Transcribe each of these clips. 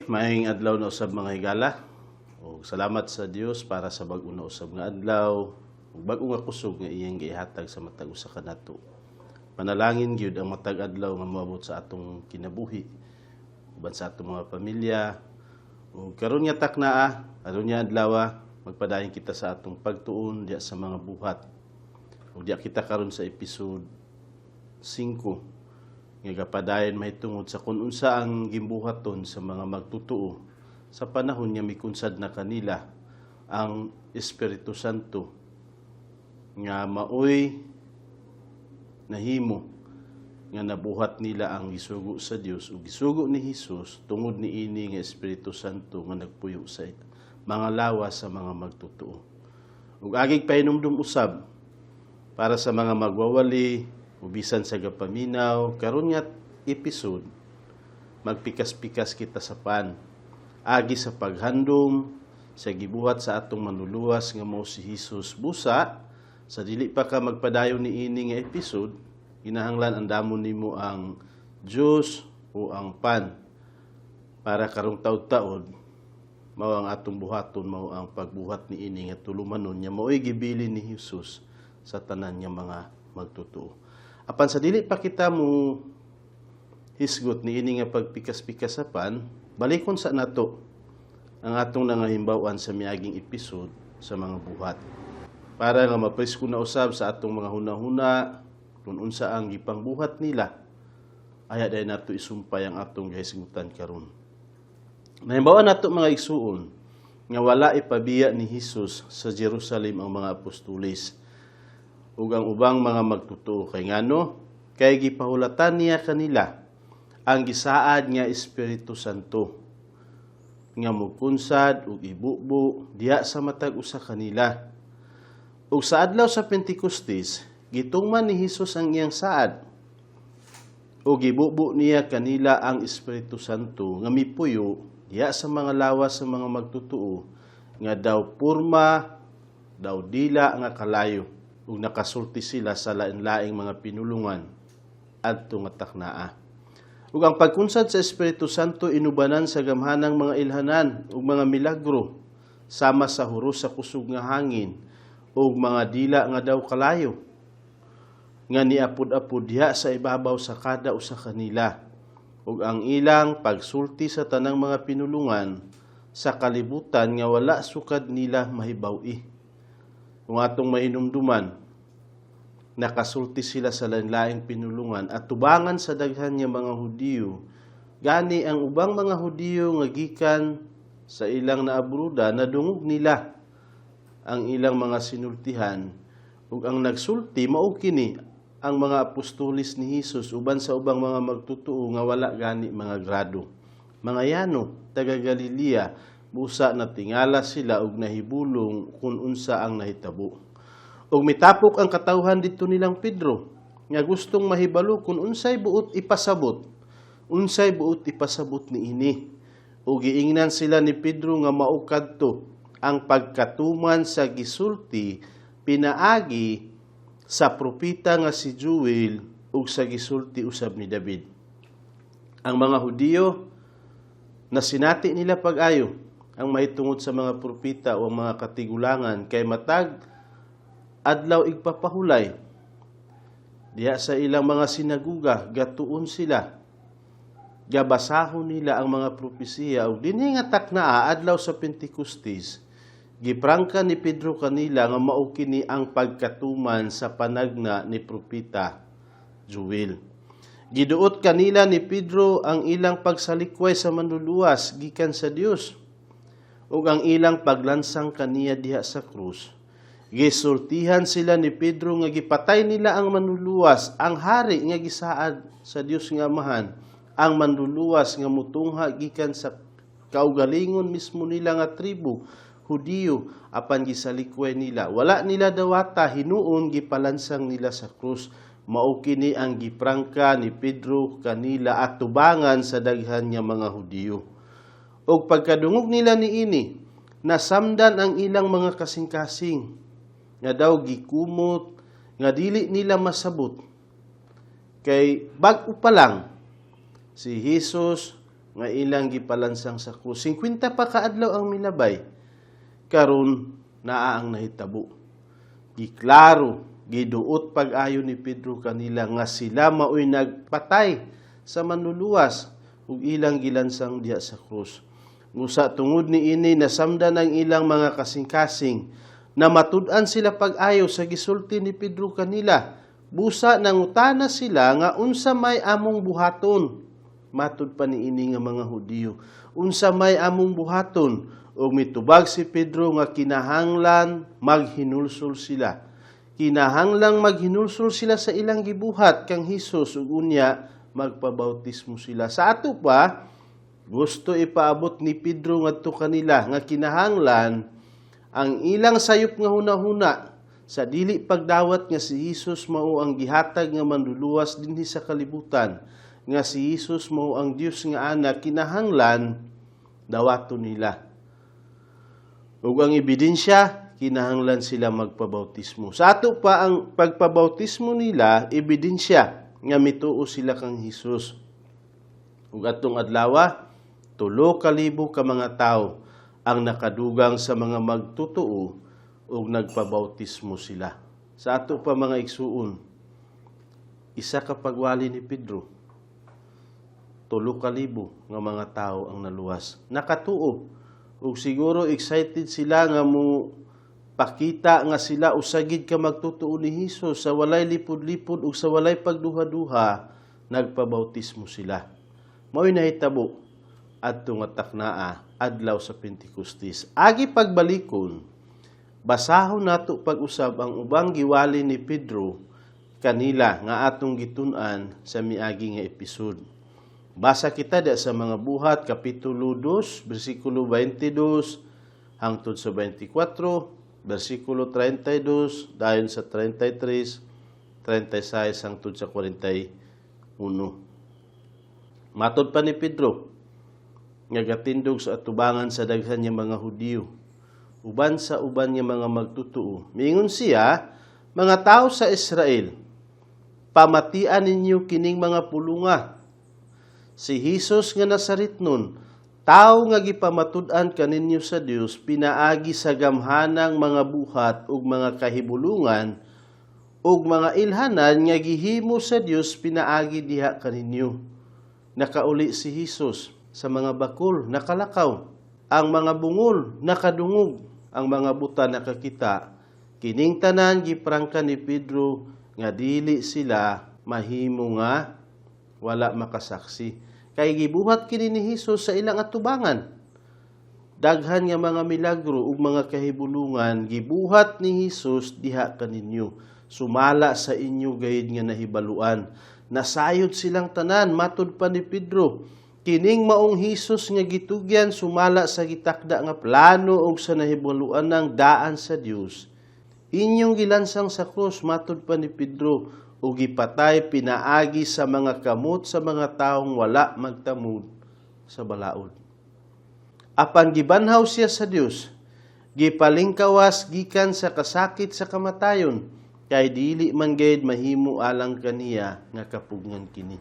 Maayong adlaw na usab, mga higala. O salamat sa Dios para sa bag-o na usab nga adlaw ug bag-o nga kusog nga iyang gihatag sa matag usa kanato. Panalangin gyud ang matag adlaw nga moabot sa atong kinabuhi uban sa atong mga pamilya. Ug karon nga taknaa, karon nga adlaw, magpadayon kita sa atong pagtuon diya sa mga buhat. Ug diya kita karon sa episode 5 nga gapadayon mahitungod sa kung unsa ang gimbuhaton sa mga magtutuo sa panahon nga mikunsad na kanila ang Espiritu Santo nga maoy nahimo nga nabuhat nila ang gisugo sa Dios ug gisugo ni Hesus tungod niini nga Espiritu Santo nga nagpuyo sa mga lawas sa mga magtutuo. Ug agig pahinumdum usab para sa mga magwawali o bisan sa gapaminaw karon nga episode, magpikas-pikas kita sa pan agi sa paghandom sa gibuhat sa atong Manluluwas nga mao si Hesus. Busa sa dili pa ka magpadayon niini nga episode, kinahanglan andamon nimo ang juice o ang pan para karong taud-taod mao ang atong buhaton, mao ang pagbuhat niini nga tulumanon nya mao'y gibilin ni Hesus sa tanan nga mga magtutuo. Apan sa dili pa kita mo hisgot niini nga pagpikas-pikas sa pan, balikon sa nato ang atong nangahimbawan sa miaging episode sa mga buhat. Para nga mapresko na usab sa atong mga hunahuna kung unsa ang gipangbuhat nila, aya dahil nato isumpay ang atong gihisgutan karon. Nahimbawan nato, mga igsuon, nga wala ipabiya ni Hesus sa Jerusalem ang mga apostoles ug ang ubang mga magtutuo. Kay ngano? Kay gipahulatan niya kanila ang gisaad nga Espiritu Santo nga mukunsad ug ibubo diha sa matag usa kanila. Ug sa adlaw sa Pentecostes, gitungman ni Hesus ang iyang saad ug gibubo niya kanila ang Espiritu Santo nga mipuyo diha sa mga lawas sa mga magtutuo nga daw porma daw dila nga kalayo, ug nakasulti sila sa lain-laing mga pinulungan adto nga taknaa. Ug ang pagkunsad sa Espiritu Santo inubanan sa gamhanang mga ilhanan ug mga milagro sama sa huros sa kusog nga hangin ug mga dila nga daw kalayo nga niapod-apod diha sa ibabaw sa kada usa kanila, ug ang ilang pagsulti sa tanang mga pinulungan sa kalibutan nga wala sukad nila mahibaw-i. Kung atong mahinumduman, nakasulti sila sa lain-laing pinulungan at tubangan sa daghan nga mga Hudiyo. Gani ang ubang mga Hudiyo nga gikan sa ilang naabruda, nadungog nila ang ilang mga sinultihan, ug ang nagsulti mao kini ang mga apostoles ni Hesus uban sa ubang mga magtutuo nga wala gani mga grado. Mga yano, taga Galilea, busa natingala sila ug nahibulong kung unsa ang nahitabo. Ug mitapok ang katawhan didto nilang Pedro nga gustong mahibalo kung unsay buot ipasabot. Unsay buot ipasabot niini. Ug giingnan sila ni Pedro nga mao kadto ang pagkatuman sa gisulti pinaagi sa propeta nga si Joel ug sa gisulti usab ni David. Ang mga Hudiyo, nasinati nila pag-ayo ang mahitungod sa mga propeta o ang mga katigulangan kay matag adlaw igpapahulay diha sa ilang mga sinaguga gatuon sila, gabasahon nila ang mga propesiya. Ug dinhi nga taknaa, adlaw sa Pentecostes, giprangka ni Pedro kanila nga mao kini ang pagkatuman sa panagna ni propeta Joel. Giduot kanila ni Pedro ang ilang pagsalikway sa Manluluwas gikan sa Dios ug ang ilang paglansang kaniya diha sa krus. Gisultihan sila ni Pedro nga gipatay nila ang Manluluwas, ang hari nga gisaad sa Dios nga Amahan, ang Manluluwas nga mutungha gikan sa kaugalingon mismo nila nga tribo, Hudiyo, apan gisalikway nila. Wala nila dawata, hinuon gipalansang nila sa krus. Mao kini ang giprangka ni Pedro kanila at tubangan sa daghan nga mga Hudiyo. Ug pagkadungog nila niini, nasamdan ang ilang mga kasing-kasing nga daw gikumot nga dili nila masabot. Kay bag-o pa lang si Hesus nga ilang gipalansang sa krus. 50 pa kaadlaw ang milabay. Karon naa ang nahitabo. Giklaro, giduot pag-ayo ni Pedro kanila nga sila maoy nagpatay sa Manluluwas ug ilang gilansang diha sa krus. Ngusa tungod ni ini, nasamdan ang ilang mga kasing-kasing na matud-an sila pag-ayo sa gisulti ni Pedro kanila. Busa nangutana sila nga unsa may among buhaton. Matud pa ni ini nga mga Hudiyo. Unsa may among buhaton? Ug mitubag si Pedro nga kinahanglan maghinulsol sila. Kinahanglang maghinulsol sila sa ilang gibuhat kang Hesus ug unya magpabautismo sila. Sa ato pa, gusto ipaabot ni Pedro ngadto kanila nga kinahanglan ang ilang sayop nga hunahuna sa dili pagdawat nga si Hesus mao ang gihatag nga Manluluwas dinhi sa kalibutan, nga si Hesus mao ang Dios nga Anak, kinahanglan dawaton nila. Ug ang ebidensya, kinahanglan sila magpabautismo. Sa ato pa, ang pagpabautismo nila ebidensya nga mituo sila kang Hesus. Ug atong adlawa, 3,000 ka mga tawo ang nakadugang sa mga magtotoo ug nagpabautismo sila. Sa ato pa, mga igsuon, isa ka pagwali ni Pedro, 3,000 nga mga tao ang naluwas. Nakatuo. Ug siguro excited sila nga mo pakita nga sila usa gid ka magtotoo ni Hesus. Sa walay lipod-lipod ug sa walay pagduha-duha, nagpabautismo sila. Mao'y nahitabo adto nga taknaa, adlaw sa Pentecostes. Agi pagbalikon, basahon nato pag-usab ang ubang giwali ni Pedro kanila nga atong gitun-an sa miagi nga episode. Basa kita da sa Mga Buhat kapitulo 2 bersikulo 22 hangtod sa 24, bersikulo 32 dayon sa 33, 36 hangtod sa 41. Matod pa ni Pedro nga gatindog sa atubangan sa daghan nga mga Hudiyo uban sa uban nga mga magtutuo. Miingon siya, "Mga tao sa Israel, pamatian ninyo kining mga pulunga. Si Hesus nga Nazaretnon, tao nga gipamatud-an kaninyo sa Dios pinaagi sa gamhanang mga buhat ug mga kahibulungan ug mga ilhanan nga gihimo sa Dios pinaagi diha kaninyo. Nakauli si Hesus sa mga bakul, nakalakaw. Ang mga bungol, nakadungog. Ang mga buta, nakakita. Kining tanan giprangka ni Pedro nga dili sila mahimo nga wala makasaksi. Kay gibuhat kini ni Hesus sa ilang atubangan. Daghan nga mga milagro ug mga kahibulungan gibuhat ni Hesus diha kaninyo, sumala sa inyo gayud nga nahibaluan." Nasayod silang tanan, matud pa ni Pedro. "Kining maong Hesus nga gitugyan sumala sa gitakda nga plano ug sa nahibaluan ng daan sa Dios, inyong gilansang sa krus," matud pa ni Pedro, "ug gipatay pinaagi sa mga kamot sa mga taong wala magtamod sa balaod. Apan gibanhaw siya sa Dios, gipalingkawas gikan sa kasakit sa kamatayon, kay dili man gayud mahimo alang kaniya nga kapugngan kini.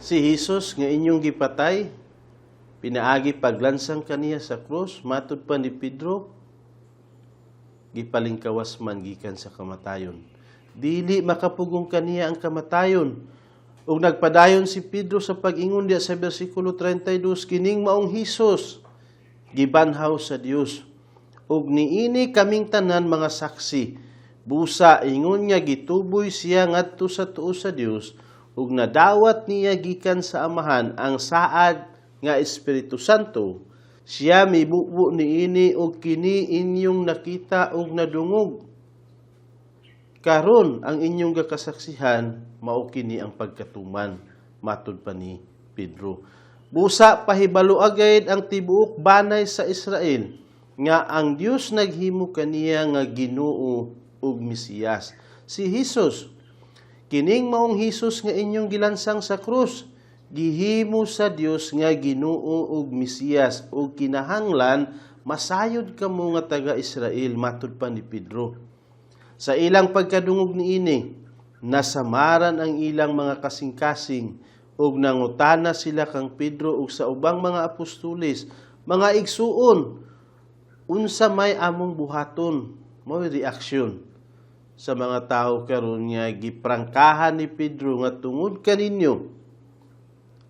Si Hesus nga inyong gipatay pinaagi paglansang kaniya sa krus," matud pa ni Pedro, "gipalingkawas man gikan sa kamatayon. Dili makapugong kaniya ang kamatayon." Ug nagpadayon si Pedro sa pag-ingon diya sa bersikulo 32, "Kining maong Hesus gibanhaw sa Dios. Ug niini kaming tanan mga saksi. Busa ingon nga gituboy siya ngadto sa tuo sa Dios ug nadawat niya gikan sa Amahan ang saad nga Espiritu Santo, siya mibubo niini ug kini inyong nakita ug nadungog. Karon ang inyong gakasaksihan mao kini ang pagkatuman," matud pa ni Pedro. "Busa pahibalo agad ang tibuok banay sa Israel nga ang Dios naghimo kaniya nga Ginoo ug Mesiyas. Si Hesus, kining maong Hesus nga inyong gilansang sa krus, gihimo sa Dios nga Ginoo ug Mesiyas ug kinahanglan masayod kamo nga taga Israel," matud pa ni Pedro. Sa ilang pagkadungog niini, nasamaran ang ilang mga kasing-kasing ug Ug nangutana sila kang Pedro ug sa ubang mga apostoles, "Mga igsuon, unsa may among buhaton?" Mao'y reaksyon sa mga tao karon nga giprangkahan ni Pedro nga tungod kaninyo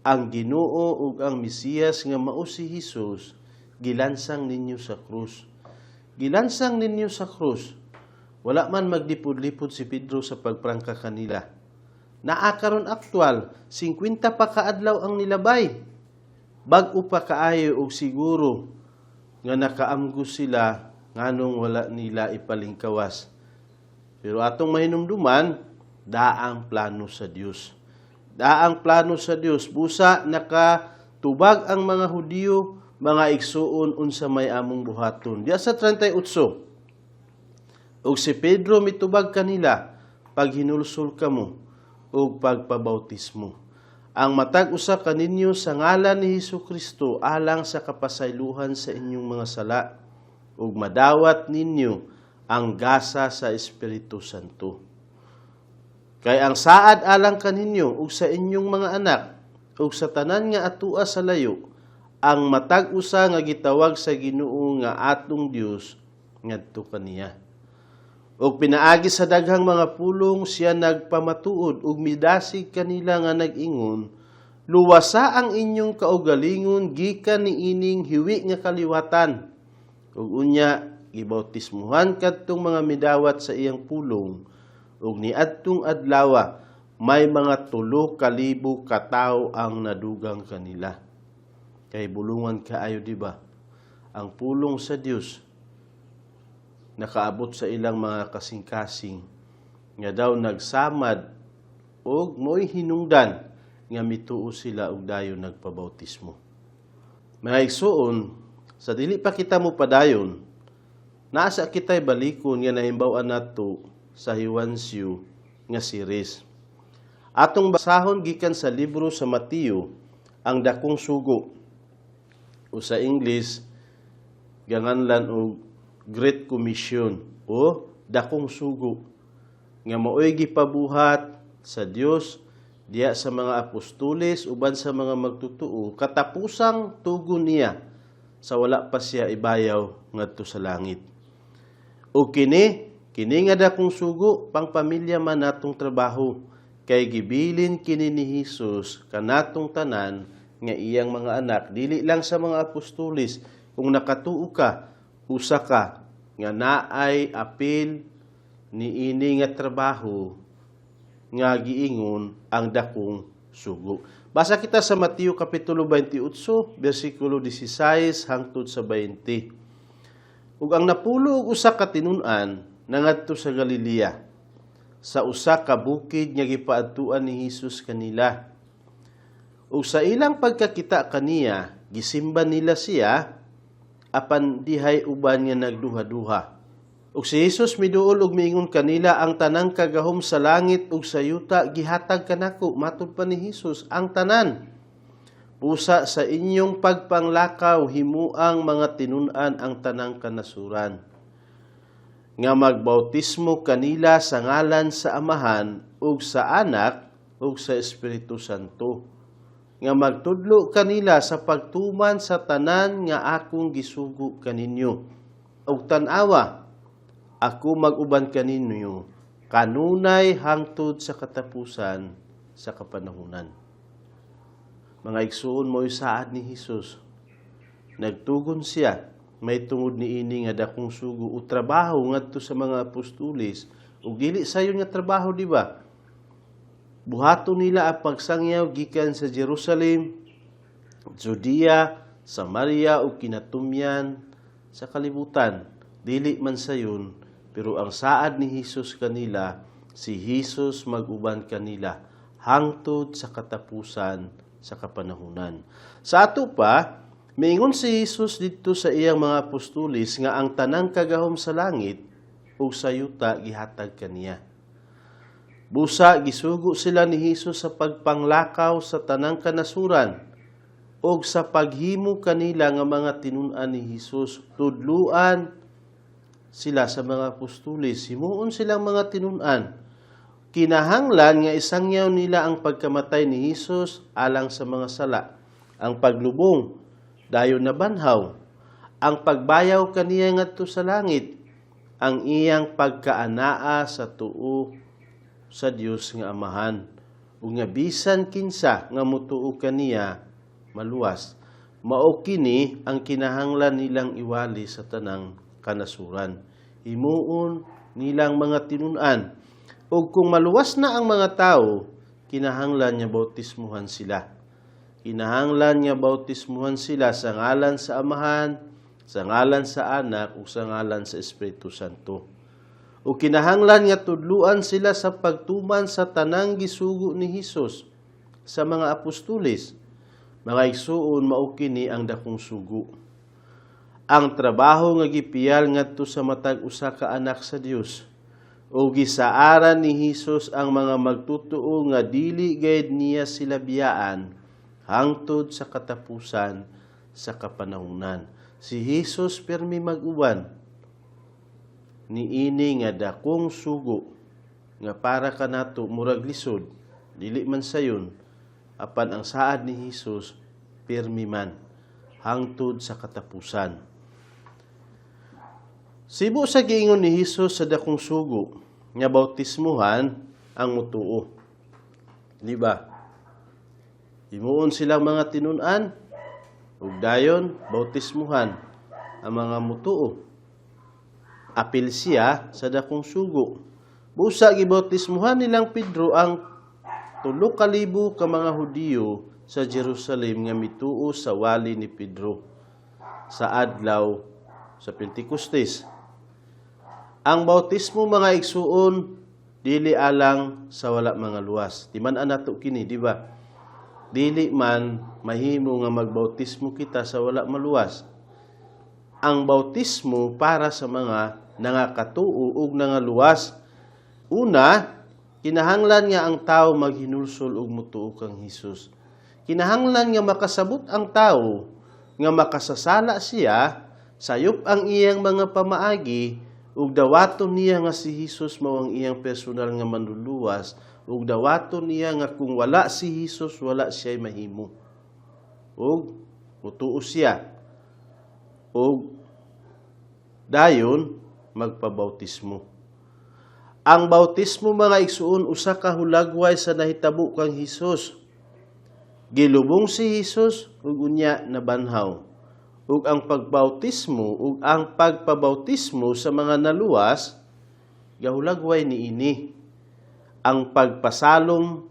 ang Ginoo ug ang Mesiyas nga mao si Hesus gilansang ninyo sa krus. Gilansang ninyo sa krus. Wala man maglipod-lipod si Pedro sa pagprangka kanila. Naa karon aktual, 50 pa kaadlaw ang nilabay. Bag-o pa kaayo og siguro nga nakaamgos sila nganong wala nila ipalingkawas. Pero atong mahinumduman, daang plano sa Dios. Daang plano sa Dios. Busa nakatubag ang mga Hudiyo, "Mga igsuon, unsa may among buhaton?" Diya sa 38, ug si Pedro mitubag kanila, "Paghinulsol kamo ug pagpabautismo ang matag usa kaninyo sa ngalan ni Hesus Kristo alang sa kapasaylohan sa inyong mga sala, ug madawat ninyo ang gasa sa Espiritu Santo. Kay ang saad alang kaninyo ug sa inyong mga anak ug sa tanan nga atua sa layo, ang matag usa nga gitawag sa Ginoo nga atong Dios ngadto kaniya." Ug pinaagi sa daghang mga pulong siya nagpamatuod ug midasig kanila nga nag-ingon, "Luwasa ang inyong kaugalingon gikan niining hiwi nga kaliwatan." Ug unya gibautismuhan kadtong mga midawat sa iyang pulong, ug niadtong adlawa may mga 3,000 ka tawo ang nadugang kanila. Kay bulungan kaayo, di ba? Ang pulong sa Dios nakaabot sa ilang mga kasing-kasing nga daw nagsamad og mo'y hinungdan nga mituo sila og dayon nagpabautismo. Mga igsuon, sa dili pa kita mo padayon, nasa kita'y balikon nga nahimbaw-an nato sa Hiwansyo nga series. Atong basahon gikan sa libro sa Mateo ang dakong sugo o sa English ganganlan og Great Commission o dakong sugo nga maoy gipabuhat sa Dios diya sa mga apostoles uban sa mga magtutuo katapusang tugon niya sa wala pa siya ibayaw ngadto sa langit. O kini kini nga dakong sugo, pangpamilya man natong trabaho kay gibilin kini ni Hesus kanatong tanan nga iyang mga anak, dili lang sa mga apostoles. Kung nakatuo ka, usa ka nga naay apil niini nga trabaho nga giingon ang dakong sugo. Basa kita sa Mateo kapitulo 28 bersikulo 16 hangtod sa 20. Ug ang 11 ka tinun-an nangadto sa Galilea, sa usa ka bukid nga gipaadtuan ni Hesus kanila. Ug sa ilang pagkakita kaniya, gisimba nila siya, apan dihay uban nga nagduha-duha. Ug si Hesus miduol ug miingon kanila, "Ang tanang kagahom sa langit ug sa yuta gihatag kanako." Matud pa ni Hesus ang tanan. "Busa sa inyong pagpanglakaw, himuang mga tinun-an ang tanang kanasuran, nga magbautismo kanila sa ngalan sa Amahan ug sa Anak ug sa Espiritu Santo, nga magtudlo kanila sa pagtuman sa tanan nga akong gisugo kaninyo. Ug tan-awa, ako mag-uban kaninyo kanunay hangtod sa katapusan sa kapanahunan." Mga igsuon, mo'y saad ni Hesus. Nagtugon siya may tungod niini nga dakong sugo o trabaho ngadto sa mga apostoles, ug dili sayon nga trabaho, di ba? Buhaton nila ang pagsangyaw gikan sa Jerusalem, Judea, Samaria ug kinatumyan sa kalibutan. Dili man sayon, pero ang saad ni Hesus kanila, si Hesus mag-uban kanila hangtod sa katapusan sa kapanahunan. Sa ato pa, miingon si Hesus didto sa iyang mga apostoles nga ang tanang kagahom sa langit ug sa yuta gihatag kaniya. Busa gisugo sila ni Hesus sa pagpanglakaw sa tanang kanasuran ug sa paghimo kanila nga mga tinun-an ni Hesus. Tudluan sila sa mga apostoles, himuon silang mga tinun-an. Kinahanglan nga isangyaw nila ang pagkamatay ni Hesus alang sa mga sala, ang paglubong, dayon nabanhaw, ang pagbayaw kaniya ngadto sa langit, ang iyang pagkaanaa sa tuo sa Dios nga Amahan, ug nga bisan kinsa nga mutuo kaniya maluwas. Mao kini ang kinahanglan nilang iwali sa tanang kanasuran. Himuon nilang mga tinun-an. Ug kung maluwas na ang mga tao, kinahanglan nga bautismuhan sila. Kinahanglan nga bautismuhan sila sa ngalan sa Amahan, sa ngalan sa Anak, ug sa ngalan sa Espiritu Santo. Ug kinahanglan nga tudluan sila sa pagtuman sa tanang gisugo ni Hesus sa mga apostoles. Mga igsuon, mao kini ang dakong sugo. Ang trabaho nga gipiyal ngadto sa matag usa ka anak sa Dios. O gisaaran ni Hesus ang mga magtutuo nga dili gayud niya sila biyaan hangtod sa katapusan sa kapanahunan. Si Hesus permi mag-uban niini nga dakong sugo nga para kanato murag lisod, dili man sayon, apan ang saad ni Hesus pirmi man hangtod sa katapusan. Sibo sa giingon ni Hesus sa dakong sugo nga bautismuhan ang mutuo. Di ba? Himuon silang mga tinun-an ug dayon bautismuhan ang mga mutuo. Apil siya sa dakong sugo. Busa gibautismuhan nilang Pedro ang 3,000 ka mga Hudiyo sa Jerusalem nga mituo sa wali ni Pedro sa adlaw sa Pentecostes. Ang bautismo, mga igsuon, dili alang sa wala mga luwas. Di man nato kini, di ba? Dili man mahimo nga magbautismo kita sa wala maluwas. Ang bautismo para sa mga nangakatuo ug nangaluwas. Una, kinahanglan nga ang tao maghinulsol ug mutuo kang Hesus. Kinahanglan nga makasabot ang tao nga makasasala siya, sayop ang iyang mga pamaagi, ug dawaton niya nga si Hesus mao ang iyang personal nga manluluwas, ug dawaton niya nga kung wala si Hesus, wala siya mahimo. Ug mutuo siya. Ug dayon magpabautismo. Ang bautismo, mga igsuon, usa ka hulagway sa nahitabo kang Hesus. Gilubong si Hesus ug unya nabanhaw. Ug ang pagbautismo ug ang pagpabautismo sa mga naluwas gahulagway niini. Ang pagpasalom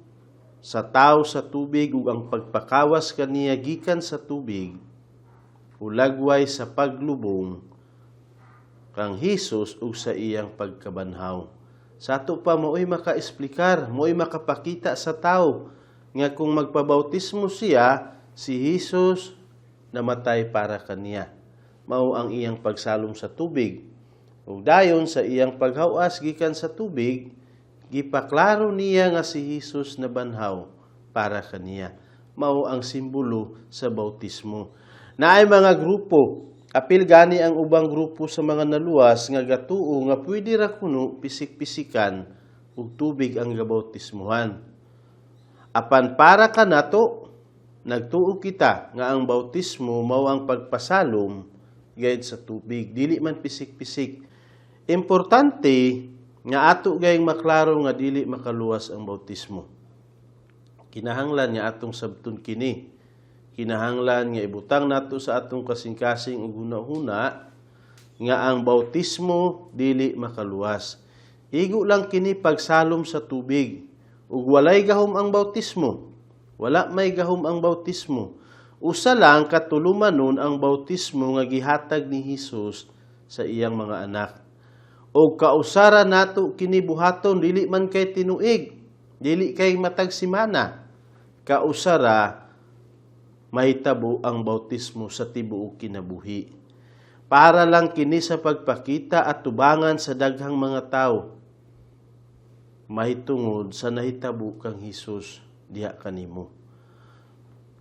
sa tao sa tubig ug ang pagpakawas kaniya gikan sa tubig hulagway sa paglubong kang Hesus ug sa iyang pagkabanhaw. Sa ato pa, mao'y makaesplikar, mao'y makapakita sa tao nga kung magpabautismo siya, si Hesus namatay para kaniya. Mao ang iyang pagsalom sa tubig. Ug dayon sa iyang paghawas gikan sa tubig, gipaklaro niya nga si Hesus nabanhaw para kaniya. Mao ang simbolo sa bautismo. Naay mga grupo, apil gani ang ubang grupo sa mga naluwas nga gatuo nga pwede ra kuno pisik-pisikan ug tubig ang gabautismuhan. Apan para kanato, nagtuo kita nga ang bautismo mao ang pagpasalom gayud sa tubig, dili man pisik-pisik. Importante nga ato gayong maklaro nga dili makaluwas ang bautismo. Kinahanglan nga atong sabton kini. Kinahanglan nga ibutang nato sa atong kasing-kasing ug hunahuna nga ang bautismo dili makaluwas. Igo lang kini pagsalom sa tubig ug walay gahom ang bautismo. Wala may gahom ang bautismo. Usa lang katulumanon ang bautismo nga gihatag ni Hesus sa iyang mga anak. O kausara nato kini buhaton, dili man kay tinuig, dili kay matag semana. Kausara mahitabo ang bautismo sa tibuok kinabuhi. Para lang kini sa pagpakita at tubangan sa daghang mga tao mahitungod sa nahitabo kang Hesus diha kanimo.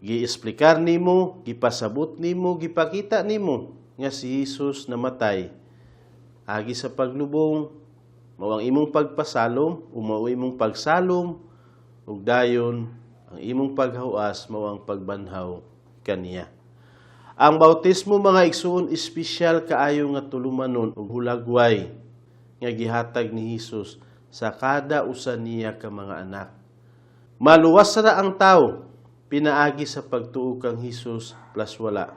Giesplikar nimo, gipasabot nimo, gipakita nimo nga si Hesus namatay agi sa paglubong, Mao ang imong pagpasalom o mao imong pagsalom ug dayon ang imong paghawas mao ang pagbanhaw kaniya. Ang bautismo, mga igsuon, espesyal kaayo nga tulumanon ug hulagway nga gihatag ni Hesus sa kada usa niya ka mga anak. Maluwas ra ang tao pinaagi sa pagtuo kang Hesus plus wala.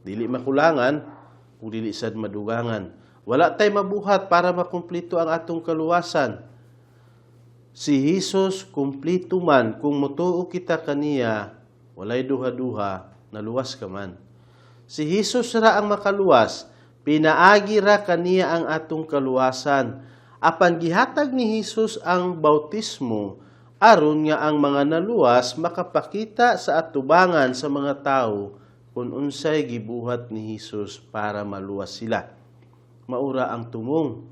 Dili makulangan ug dili sad madugangan. Wala tay mabuhat para makumplito ang atong kaluwasan. Si Hesus kumplito man. Kung motuo kita kaniya, walay duha-duha, naluwas ka man. Si Hesus ra ang makaluwas, pinaagi ra kaniya ang atong kaluwasan. Apan gihatag ni Hesus ang bautismo aron nga ang mga naluwas makapakita sa atubangan sa mga tao kung unsay gibuhat ni Hesus para maluwas sila. Maura ang tumong,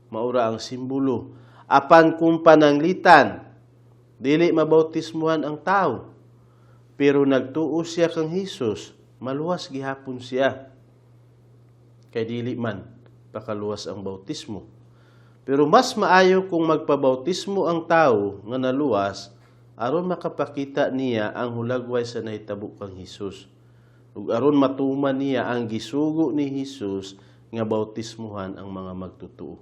maura ang simbolo. Apan kung pananglitan, dili mabautismuhan ang tao, pero nagtuo siya kang Hesus, maluwas gihapon siya. Kay dili man pakaluwas ang bautismo. Pero mas maayo kung magpabautismo ang tao nga naluwas aron makapakita niya ang hulagway sa nahitabo kang Hesus. Ug aron matuman niya ang gisugo ni Hesus nga bautismuhan ang mga magtutuo.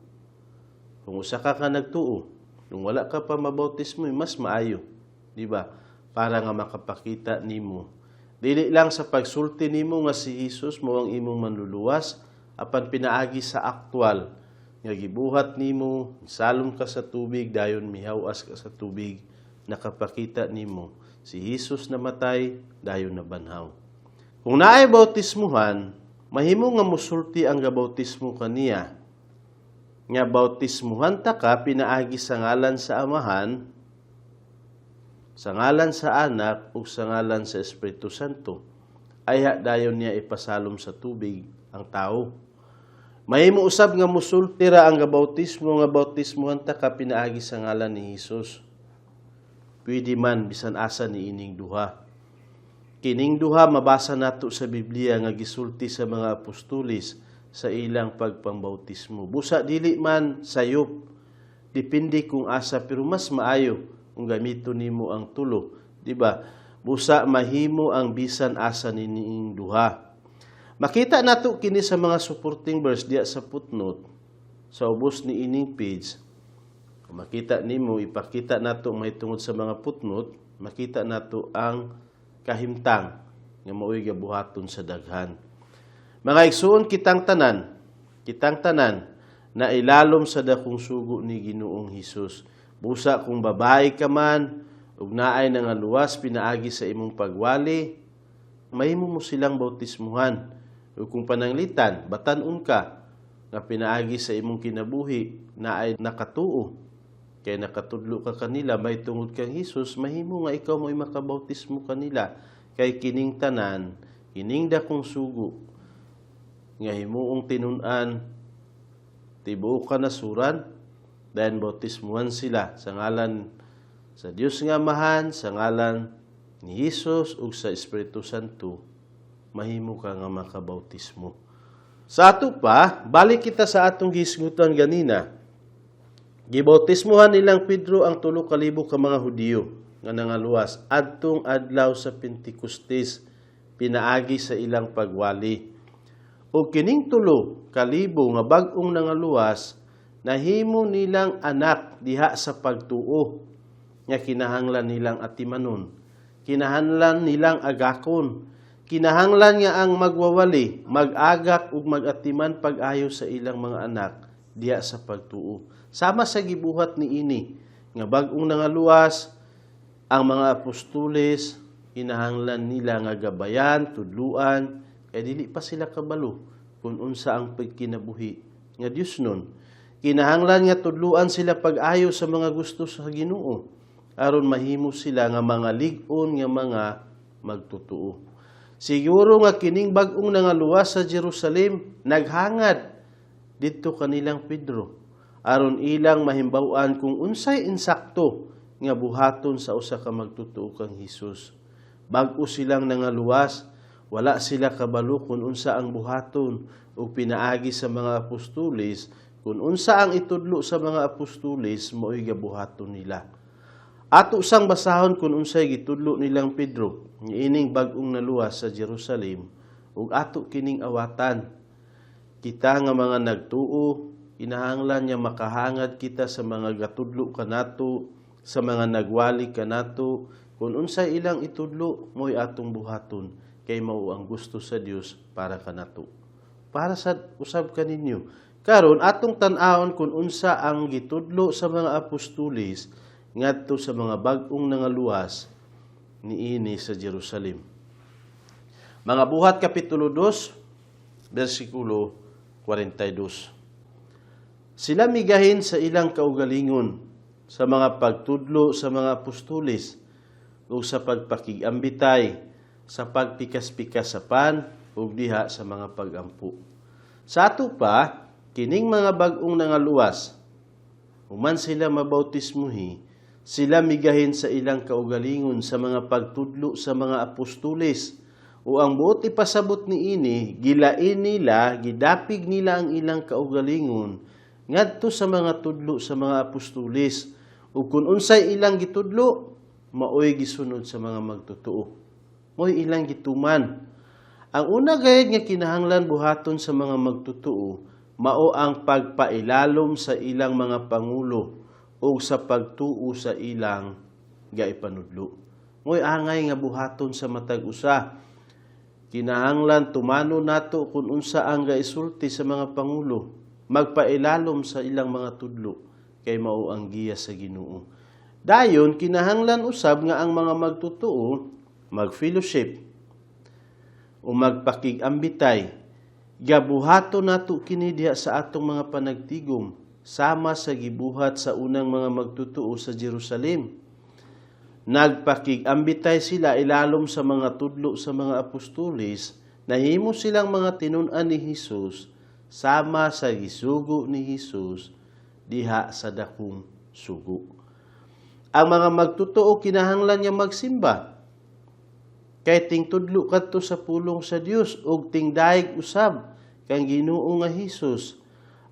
Kung usa ka ka nagtuo, kung wala ka pa mabautismo, mas maayo, di ba? Para nga makapakita nimo. Dili lang sa pagsulti nimo nga si Hesus mao ang imong manluluwas, apan pinaagi sa aktwal nga gibuhat nimo, salom ka sa tubig, dayon mihawas ka sa tubig, nakapakita nimo si Hesus namatay, dayon nabanhaw. Kung naay bautismuhan, mahimo nga musulti ang gabautismo kaniya nga bautismuhan ta ka pinaagi sa ngalan sa Amahan, sa ngalan sa Anak ug sa ngalan sa Espiritu Santo. Ayha dayon niya ipasalom sa tubig ang tao. Mahimo usab nga musulti ra ang gabautismo nga bautismuhan ta ka pinaagi sa ngalan ni Hesus. Pwede man bisan asa ni ining duha. Kining duha mabasa nato sa Biblia nga gisulti sa mga apostoles sa ilang pagpambautismo. Busa dili man sayop. Depende kung asa, pero mas maayo kung gamito nimo ang tulo, di ba? Busa mahimo ang bisan asa nining duha. Makita nato kini sa mga supporting verse diya sa footnote sa ubos ni ining page. Kung makita nimo, ipakita nato mahitungod sa mga footnote, makita nato ang kahimtang nga mao'y gabuhaton sa daghan. Mga igsuon, kitang tanan na ilalom sa dakong sugo ni Ginoong Hesus. Busa kung babae ka man ug naay nangaluwas pinaagi sa imong pagwali, mahimo mo silang bautismuhan. Ug kung pananglitan, batan-on ka nga pinaagi sa imong kinabuhi naay nakatuo kay nakatudlo ka kanila may tungod kang Hesus, mahimo nga ikaw mo'y makabautismo kanila, kay kining tanan, kining dakong sugo nga himuong tinun-an tibuok kanasuran, dayon bautismuhan sila sa ngalan sa Dios nga Amahan, sa ngalan ni Hesus ug sa Espiritu Santo, mahimo ka nga makabautismo. Sa ato pa, balik kita sa atong gihisgutan ganina. Gibautismuhan nilang Pedro ang 3,000 ka mga Hudiyo nga nangaluwas adtong adlaw sa Pentecostes pinaagi sa ilang pagwali. O kining 3,000 nga bag-ong nangaluwas, nahimo nilang anak diha sa pagtuo nga kinahanglan nilang atimanon, kinahanglan nilang agakon, kinahanglan nga ang magwawali mag-agak ug magatiman pag-ayo sa ilang mga anak diha sa pagtuo. Sama sa gibuhat ni ini nga bag-ong nangaluwas, ang mga apostoles kinahanglan nila nga gabayan, tudluan, kay dili pa sila kabalo kung unsa ang pagkinabuhi nga Dios nun. Kinahanglan nga tudluan sila pag-ayo sa mga gusto sa Ginoo aron mahimo sila nga mga lig-on nga mga magtutuo. Siguro nga kining bag-ong nangaluwas sa Jerusalem naghangad didto kanilang Pedro aron ilang mahimbaw-an kung unsay insakto nga buhaton sa usa ka magtutuo kang Hesus. Bag-o silang nangaluwas, wala sila kabalo kung unsa ang buhaton, ug pinaagi sa mga apostoles Kung unsa ang itudlo sa mga apostoles, mao'y gabuhaton nila. Ato sang basahon kung unsay gitudlo nilang Pedro niining bag-ong naluwas sa Jerusalem ug ato kining awatan. Kita nga mga nagtuo, kinahanglan nga makahangad kita sa mga gatudlo kanato, sa mga nagwali kanato. Kung unsay ilang itudlo, mo'y atong buhaton kay mao ang gusto sa Dios para kanato. Para sa usab kaninyo. Karon, atong tan-awon kung unsa ang gitudlo sa mga apostoles ngadto sa mga bag-ong nangaluwas niini sa Jerusalem. Mga Buhat kapitulo 2 bersikulo 42. Sila migahin sa ilang kaugalingon sa mga pagtudlo sa mga apostoles ug sa pagpakig-ambitay, sa pagpikas-pikas sa pan ug diha sa mga pagampo. Sa ato pa, kining mga bag-ong nangaluwas, human sila mabautismuhi, sila migahin sa ilang kaugalingon sa mga pagtudlo sa mga apostoles. O ang buot ipasabot niini, gilain nila, gidapig nila ang ilang kaugalingon ngadto sa mga tudlo sa mga apostoles. Ug kung unsay ilang gitudlo, maoy gisunod sa mga magtotoo. Mo'y ilang gituman. Ang una gayud nga kinahanglan buhaton sa mga magtotoo, mao ang pagpailalom sa ilang mga pangulo o sa pagtuo sa ilang gaipanudlo. Mo'y angay nga buhaton sa matag usa. Kinahanglan tumano nato kung unsa ang gaisulti sa mga pangulo, magpailalom sa ilang mga tudlo kay mao ang giya sa Ginoo. Dayon, kinahanglan usab nga ang mga magtotoo mag-fellowship o magpakig-ambitay. Gabuhato nato kini diha sa atong mga panagtigom sama sa gibuhat sa unang mga magtotoo sa Jerusalem. Nagpakig-ambitay sila ilalom sa mga tudlo sa mga apostoles, nahimo silang mga tinun-an ni Hesus sama sa gisugo ni Hesus diha sa dakong sugo. Ang mga magtotoo, kinahanglan nga magsimba kay tingtudlo kadto sa pulong sa Dios ug tingdayeg usab kang Ginoo nga Hesus.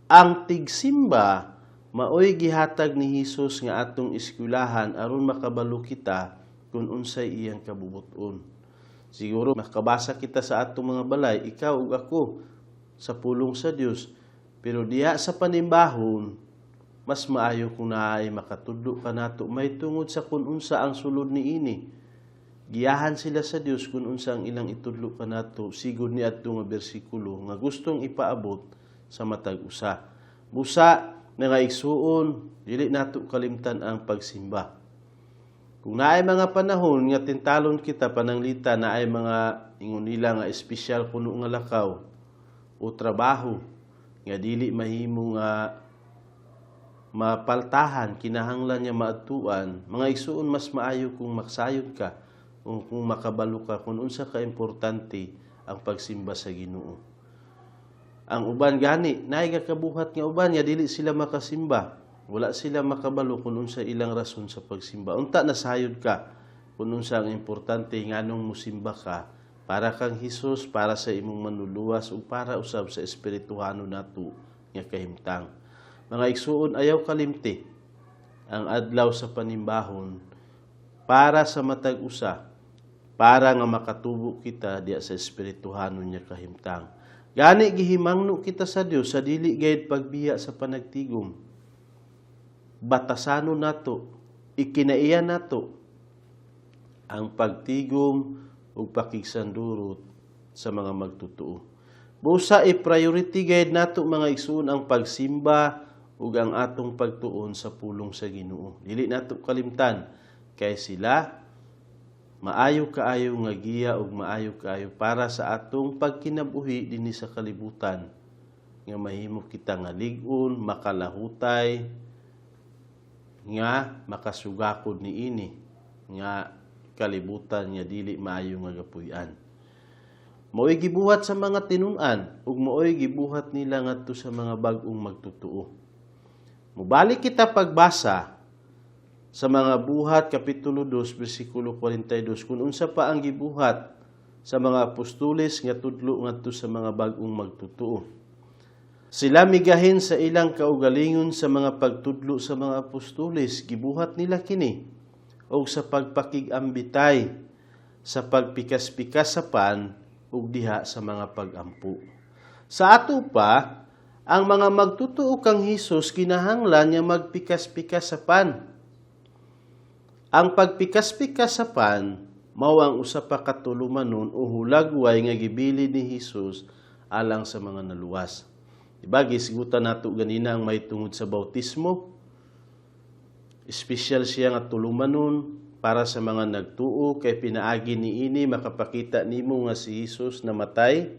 Ang tigsimba, maoy gihatag ni Hesus nga atong eskwelahan aron makabalo kita kung unsay iyang kabubuton. Siguro makabasa kita sa atong mga balay, ikaw ug ako, sa pulong sa Dios, pero diha sa panimbahon, mas maayo kung naay makatudlo kanato may tungod sa kung unsa ang sulod niini. Giyahan sila sa Dios kung unsa ang ilang itudlo kanato sigod ni adto nga bersikulo nga gustong ipaabot sa matag usa. Busa, mga igsuon, dili nato kalimtan ang pagsimba. Kung naay mga panahon nga tintalon kita pananglita naay mga ingon nila nga espesyal kuno nga lakaw o trabaho nga dili mahimo nga mapaltahan, kinahanglan niya maadtuan, mga igsuon, mas maayo kung maksayod ka o kung makabalo ka kung unsa ka importante ang pagsimba sa Ginoo. Ang uban gani, naay kabuhat nga uban nga dili sila makasimba. Wala sila makabalo kung unsa ilang rason sa pagsimba. Unta nasayod ka kung unsa ang importante nganong musimba ka para kang Hesus, para sa imong manluluwas ug para usab sa espirituhano nato nga kahimtang. Mga igsuon, ayaw kalimti ang adlaw sa panimbahon para sa matag usa, para nga makatubo kita diya sa espirituhano niya kahimtang. Gani gihimangno kita sa Dios sa dili gayud pagbiya sa panagtigom. Batasanon nato, ikinaiya nato ang pagtigom ug pakigsandurot sa mga magtotoo. Busa i-priority gayud nato, mga igsuon, ang pagsimba ug ang atong pagtuon sa pulong sa Ginoo. Dili nato kalimtan kay sila maayo kaayo nga giya ug maayo kaayo para sa atong pagkinabuhi dinhi sa kalibutan nga mahimo kita nga lig-on, makalahutay, nga makasugakod niini nga kalibutan nga dili maayo nga gapuy-an. Mao'y gibuhat sa mga tinun-an ug mao'y gibuhat nila ngadto sa mga bag-ong magtotoo. Mubalik kita pagbasa sa Mga Buhat kapitulo 2 bersikulo 42 kung unsa pa ang gibuhat sa mga apostoles nga tudlo ngadto sa mga bag-ong magtotoo. Sila migahin sa ilang kaugalingon sa mga pagtudlo sa mga apostoles, gibuhat nila kini og sa pagpakig-ambitay, sa pagpikas-pikas sa pan ug diha sa mga pagampo. Sa ato pa, ang mga magtutuo kang Hesus kinahanglan nga magpikas-pikas sa pan. Ang pagpikas-pikas sa pan mao ang usa pa ka tulumanon o hulagway nga gibili ni Hesus alang sa mga naluwas. Diba, gisgutan nato ganina ang may tungod sa bautismo. Espesyal siya nga tulumanon para sa mga nagtuo kay pinaagi niini makapakita nimo nga si Hesus namatay,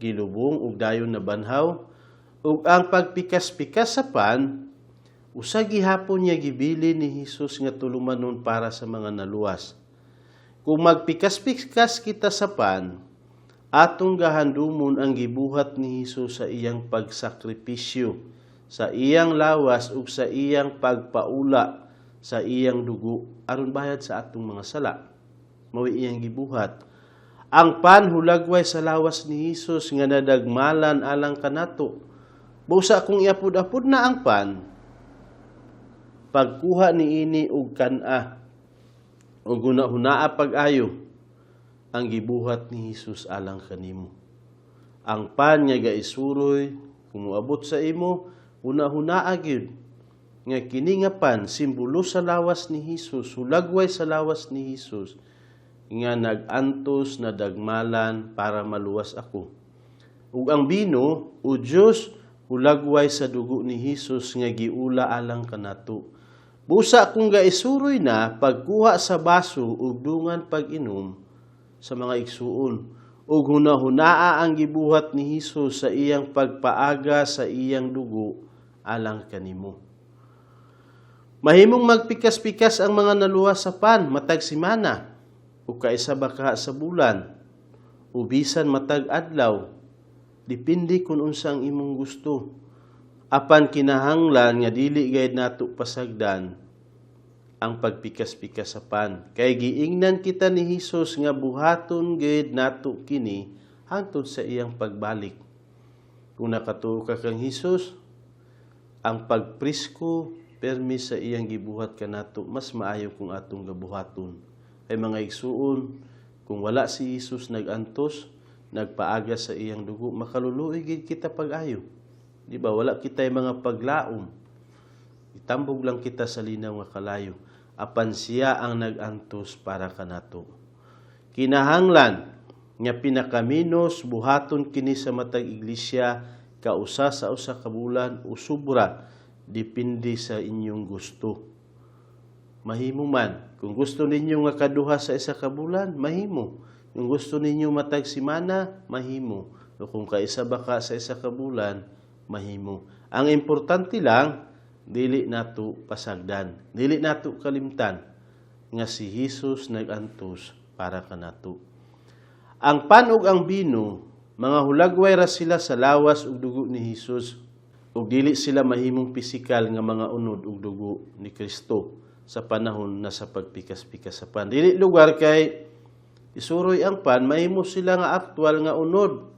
gilubong ug dayon nabanhaw. Ug ang pagpikas-pikas sa pan usa gihapon niya gibili ni Hesus nga tulumanon para sa mga naluwas. Kung magpikas-pikas kita sa pan, atong gahandumon ang gibuhat ni Hesus sa iyang pagsakripisyo, sa iyang lawas ug sa iyang pagpaula sa iyang dugo aron bayad sa atong mga sala. Mao iyang gibuhat. Ang pan hulagway sa lawas ni Hesus nga nadagmalan alang kanato. Busa kung iapod-apod na ang pan, pagkuha niini og kan-a ug hunahunaa pag-ayo ang gibuhat ni Hesus alang kanimo. Ang pan nga gaisuroy kung moabot sa imo, hunahunaa gyud nga kini nga pan simbolo sa lawas ni Hesus, hulagway sa lawas ni Hesus nga nag-antos na dagmalan para maluwas ako. Ug ang bino o Dios hulagway sa dugo ni Hesus nga giula alang kanato. Busa kung gaisuroy na, pagkuha sa baso ug dungan pag-inom sa mga igsuon ug hunahunaa ang gibuhat ni Hesus sa iyang pagpaaga sa iyang dugo alang kanimo. Mahimong magpikas-pikas ang mga naluwas sa pan matag semana o kaisa ba ka sa bulan o bisan matag adlaw, depende kung unsa ang imong gusto. Apan kinahanglan nga dili gayud nato pasagdan ang pagpikas-pikas sa pan. Kay giingnan kita ni Hesus nga buhaton gayud nato kini hangtod sa iyang pagbalik. Kung nakatuo ka kang Hesus, ang pagpresko permi sa iyang gibuhat kanato mas maayo kung atong gabuhaton. Kay mga igsuon, kung wala si Hesus nag-antos, nagpaaga sa iyang dugo, makaluluoy gid kita pag-ayo. Di ba? Wala kita'y mga paglaom. Itambog lang kita sa linaw nga kalayo. Apan siya ang nag-antos para kanato. Kinahanglan nga pinakaminos buhaton kini sa matag iglesia kausa sa usa ka bulan o sobra, depende sa inyong gusto. Mahimo man. Kung gusto ninyo nga kaduha sa isa ka bulan, mahimo. Kung gusto ninyo matag semana, mahimo. O kung kaisa ba ka sa isa ka bulan, mahimo. Ang importante lang, dili nato pasagdan, dili nato kalimtan nga si Hesus nag-antos para kanato. Ang pan ug ang bino, mga hulagway ra sila sa lawas ug dugo ni Hesus ug dili sila mahimong pisikal nga mga unod ug dugo ni Kristo sa panahon na sa pagpikas-pikas sa pan. Dili lugar kay isuroy ang pan, mahimo sila nga aktual nga unod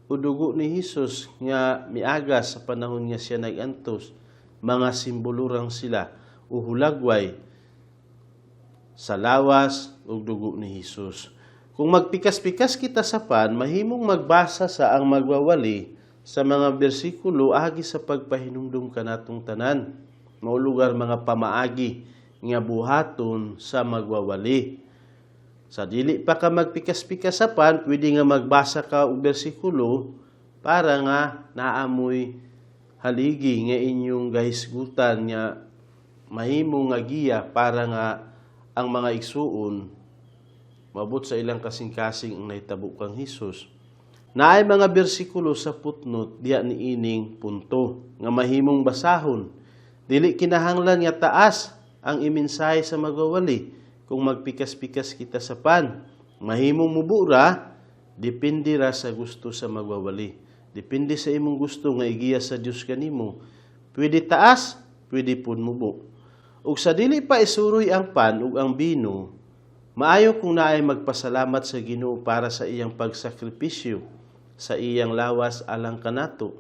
o dugo ni Hesus nga miagas sa panahon nga siya nag-antos. Mga simbolo rang sila o hulagway sa lawas ug dugo ni Hesus. Kung magpikas-pikas kita sa pan, mahimong magbasa sa ang magwawali sa mga bersikulo agi sa pagpahinumdum kanatong tanan. Mao lugar mga pamaagi nga buhaton sa magwawali. Sa dili pa ka magpikas-pikas sa pan, pwede nga magbasa ka og bersikulo para nga naamoy haligi nga inyong gahisgutan nga mahimo nga giya para nga ang mga igsuon mabot sa ilang kasing-kasing ang nahitabo kang Hesus. Naay mga bersikulo sa footnote diya niining punto nga mahimong basahon. Dili kinahanglan nga taas ang imensahe sa magwawali kung magpikas-pikas kita sa pan. Mahimong mubura, depende ra sa gusto sa magwawali. Depende sa imong gusto nga igiya sa Dios kanimo. Pwede taas, pwede pud mubo. Ug sa dili pa isuroy ang pan ug ang bino, maayo kung naay magpasalamat sa Ginoo para sa iyang pagsakripisyo sa iyang lawas alang kanato.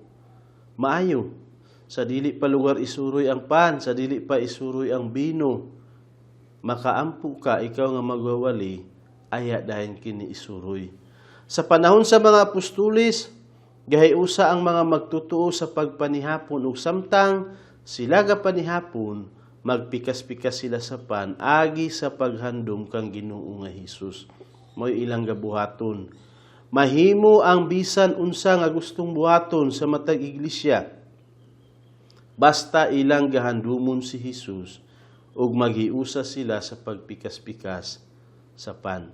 Maayo sa dili pa lugar isuroy ang pan, sa dili pa isuroy ang bino, makaampo ka, ikaw nga magwawali, aya dayon kini isuroy. Sa panahon sa mga apostoles, gahiusa ang mga magtutuo sa pagpanihapon, ug samtang sila gapanihapon, magpikas-pikas sila sa pan agi sa paghandom kang Ginoo nga Hesus. Mo'y ilang gabuhaton. Mahimo ang bisan unsa nga gustong buhaton sa matag iglesia basta ilang gahandumon si Hesus ug maghiusa sila sa pagpikas-pikas sa pan.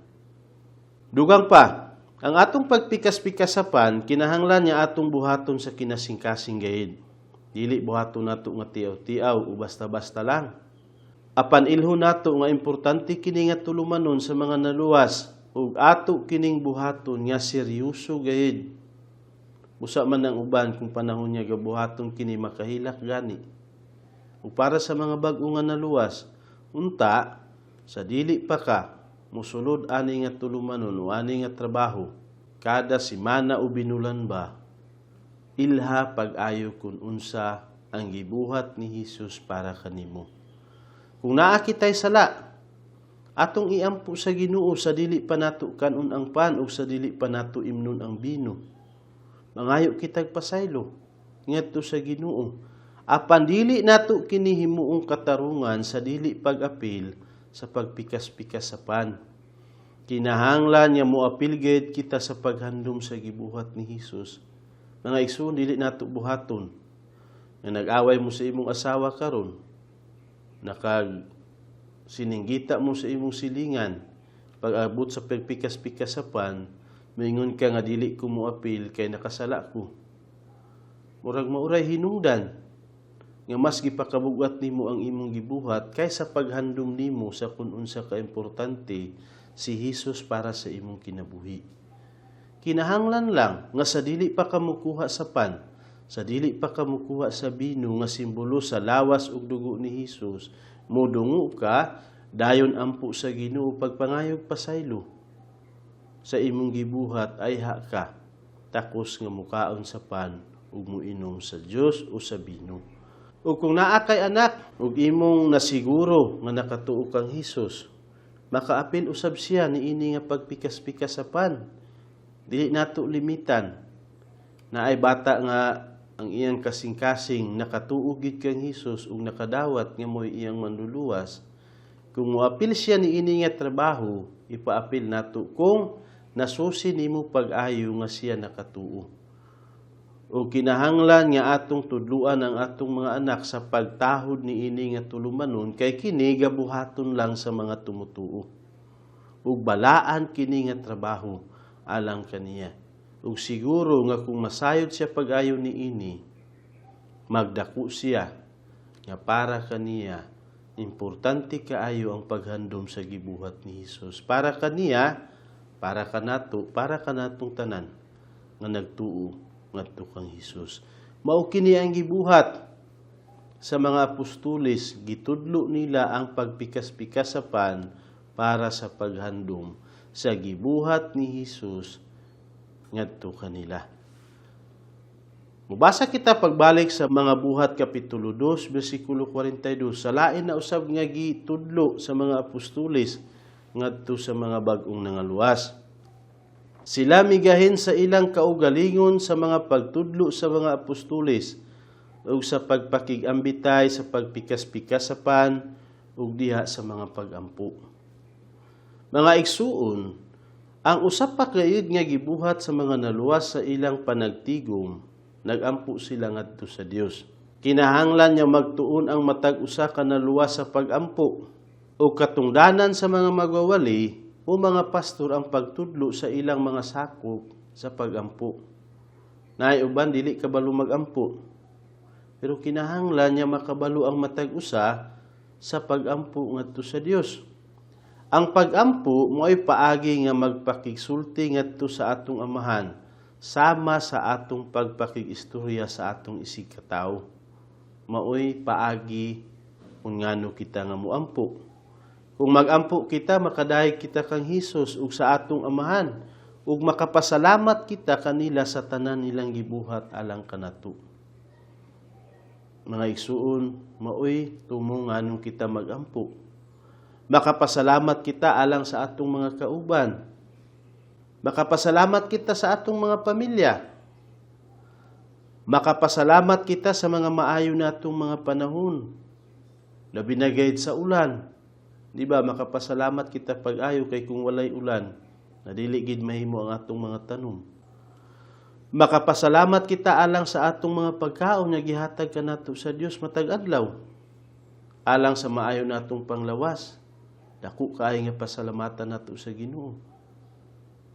Dugang pa, ang atong pagpikas-pikas sa pan, kinahanglan nga atong buhaton sa kinasingkasing gayud. Dili buhaton nato nga tiaw-tiaw o basta-basta lang. Apan ilho nato nga importante kini nga tulumanon sa mga naluwas ug ato kining buhaton nga seryoso gayud. Usa man ang uban kung panahon niya gabuhaton kini, makahilak gani. Ug para sa mga bag-o nga naluwas, unta sa dili pa ka musulod ani nga tulumanon o ani nga trabaho kada simana o binulan ba, ilha pag-ayo kung unsa ang gibuhat ni Hesus para kanimo. Kung naa kitay sala, atong iampo sa Ginoo sa dili pa nato kanon ang pan ug sa dili pa nato imnon ang bino. Mangayo kitag pasaylo ngadto sa Ginoo. Apan dili nato kini himuong katarungan sa dili pag-apil sa pagpikas-pikas sa pan. Kinahanglan nga moapil gid kita sa paghandom sa gibuhat ni Hesus. Mga igsoon, dili nato buhaton nga nag-away mo sa imong asawa karon, nakag sininggita mo sa imong silingan, pag-abot sa pagpikas-pikas sa pan, moingon ka nga dili ko moapil kay nakasala ko. Murag mauray hinungdan nga mas gipakabugat nimo ang imong gibuhat kaysa paghandom nimo sa kung unsa ka importante si Hesus para sa imong kinabuhi. Kinahanglan lang nga sa dili pa ka mukuha sa pan, sa dili pa ka mukuha sa bino nga simbolo sa lawas ug dugo ni Hesus, modungo ka, dayon ampo sa Ginoo pagpangayog pasaylo sa imong gibuhat, ayha ka takos nga mukaon sa pan ug muinom sa Dios o sa bino. Ug kung naa kay anak ug imong nasiguro nga nakatuo kang Hesus, makaapil usab siya niini nga pagpikas-pikas sa pan. Dili nato limitan. Naay bata nga ang iyang kasing-kasing nakatuo gid kang Hesus ug nakadawat nga mo'y iyang manluluwas. Kung moapil siya niini nga trabaho, ipaapil nato kung nasusi nimo pag-ayo nga siya nakatuo. O kinahanglan nga atong tudluan ang atong mga anak sa pagtahod niini nga tulumanon kay kini gabuhaton lang sa mga tumutuo. Ug balaan kini nga trabaho alang kaniya. Ug siguro nga kung masayod siya pag-ayo niini, magdako siya nga para kaniya importante kaayo ang paghandom sa gibuhat ni Hesus. Para kaniya, para kanato, para kanatong tanan nga nagtuo ngadto kang Hesus. Mao kini ang gibuhat sa mga apostoles, gitudlo nila ang pagpikas-pikas sa pan para sa paghandom sa gibuhat ni Hesus ngadto kanila. Mubasa kita pagbalik sa Mga Buhat Kapitulo 2 bersikulo 42, sa lain na usab nga gitudlo sa mga apostoles ngadto sa mga bag-ong nangaluwas. Sila migahin sa ilang kaugalingon sa mga pagtudlo sa mga apostoles ug sa pagpakig-ambitay sa pagpikas-pikas sa pan ug diha sa mga pagampo. Mga igsuon, ang usa pa gayud nga gibuhat sa mga naluwas sa ilang panagtigom, nagampo sila ngadto sa Dios. Kinahanglan nga magtuon ang matag usa ka naluwas sa pagampo o katungdanan sa mga magwawali o mga pastor ang pagtudlo sa ilang mga sakop sa pagampo. Naay uban dili kabalo magampo. Pero kinahanglan nga makabalo ang matag usa sa pagampo ngadto sa Dios. Ang pagampo mo'y paagi nga magpakigsulti ngadto sa atong Amahan sama sa atong pagpakig-istorya sa atong isigkatawo. Maoy paagi kung ngano kita nga muampo. Kung magampo kita, makadayeg kita kang Hesus ug sa atong Amahan ug makapasalamat kita kanila sa tanan nilang gibuhat alang kanato. Mga igsuon, maoy tumo nganong kita magampo. Makapasalamat kita alang sa atong mga kauban. Makapasalamat kita sa atong mga pamilya. Makapasalamat kita sa mga maayo natong mga panahon. Labi na gayud sa ulan. Di ba, makapasalamat kita pag-ayo kay kung walay ulan, nadili gid mahimo ang atong mga tanom. Makapasalamat kita alang sa atong mga pagkaon nga gihatag kanato sa Dios matag adlaw. Alang sa maayo natong panglawas. Dako kaayo nga pasalamatan nato sa Ginoo.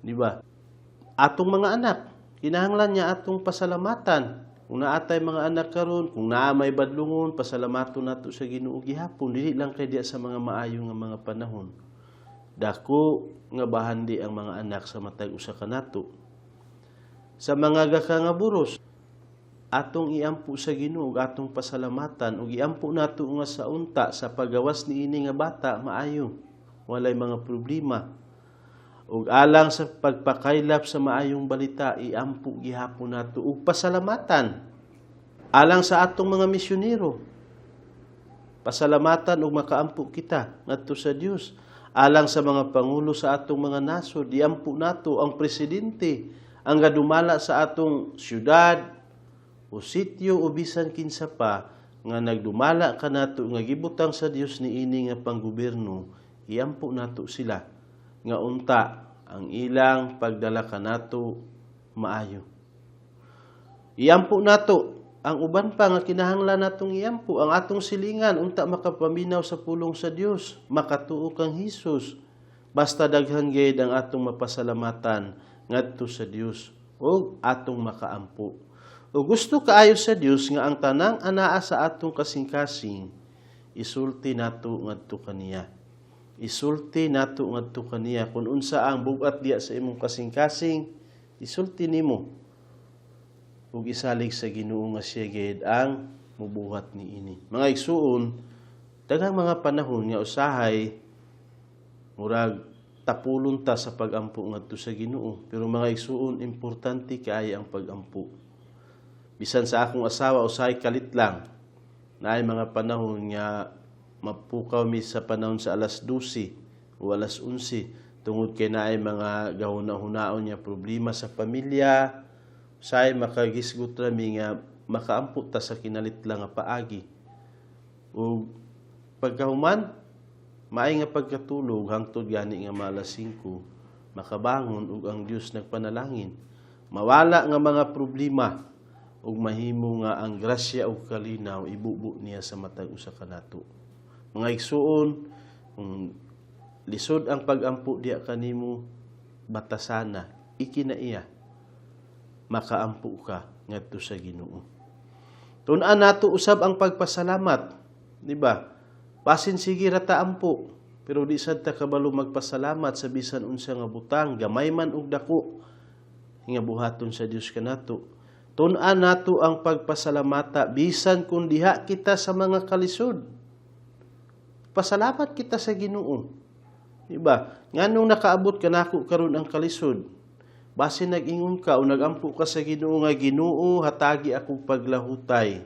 Di ba? Atong mga anak, kinahanglan niya atong pasalamatan. Kung naatay mga anak karon, kung naa may badlungon, pasalamaton nato sa Ginoo gihapon, dili lang kay diya sa mga maayo nga mga panahon. Dako nga bahandi ang mga anak sa matag usa kanato. Sa mga gakangaburos, atong iampo sa Ginoo ug atong pasalamatan ug iampo nato nga sa unta sa pagawas niini nga bata maayo, walay mga problema. Ug alang sa pagpakaylap sa maayong balita, iampo gihapon nato ug pasalamatan. Alang sa atong mga misyonero, pasalamatan ug makaampo kita ngadto sa Dios. Alang sa mga pangulo sa atong mga nasod, iampo nato ang presidente, ang gadumala sa atong syudad o sityo o bisan kinsa pa nga nagdumala kanato nga gibutang sa Dios niini nga panggobyerno, iampo nato sila nga unta ang ilang pagdala kanato maayo. Iampo nato ang uban pa nga kinahanglan natong iampo, ang atong silingan unta makapaminaw sa pulong sa Dios, makatuo kang Hesus. Basta daghan gayud ang atong mapasalamatan ngadto sa Dios ug atong makaampo. O gusto kaayo sa Dios nga ang tanang anaa sa atong kasing-kasing isulti nato ngadto kaniya. Isulti nato ngadto kaniya kung unsa ang bugat diya sa imong kasing-kasing, isulti nimo ug isalig sa Ginoo nga siya gid ang mubuhat niini. Mga igsuon, daghang mga panahon nga usahay murag tapulon ta sa pagampo ngadto sa Ginoo, pero mga igsuon, importante kaayo ang pagampo. Bisan sa akong asawa, usahay kalit lang. Naay mga panahon nga mapukaw mi sa panahon sa alas 12 o alas 11 tungod kay naay mga gahuna-hunaon niya problema sa pamilya. Usahay makagisgot ra mi nga makaampo ta sa kinalit lang nga paagi. Ug pagkahuman, maay nga pagkatulog hangtod gani nga maalas 5, makabangon ug ang Dios nagpanalangin. Mawala nga mga problema ug mahimo nga ang grasya ug kalinaw ibubo niya sa matag usa kanato. Mga igsuon, kung lisod ang pagampo diya kanimo, batasana, ikinaiya, makaampo ka ngadto sa Ginoo. Tun-an nato usab ang pagpasalamat, di ba? Basin sige ra ta ampo, pero di sad ta kabalo magpasalamat sa bisan unsa nga butang, gamay man og dako nga buhaton sa Dios kanato. Tun-an nato ang pagpasalamata bisan kung diha kita sa mga kalisod. Pasalamat kita sa Ginoo. Di ba? Nganong nakaabot kanako karon ang kalisod? Basin nag-ingon ka o nagampo ka sa Ginoo nga, "Ginoo, hatagi akong paglahutay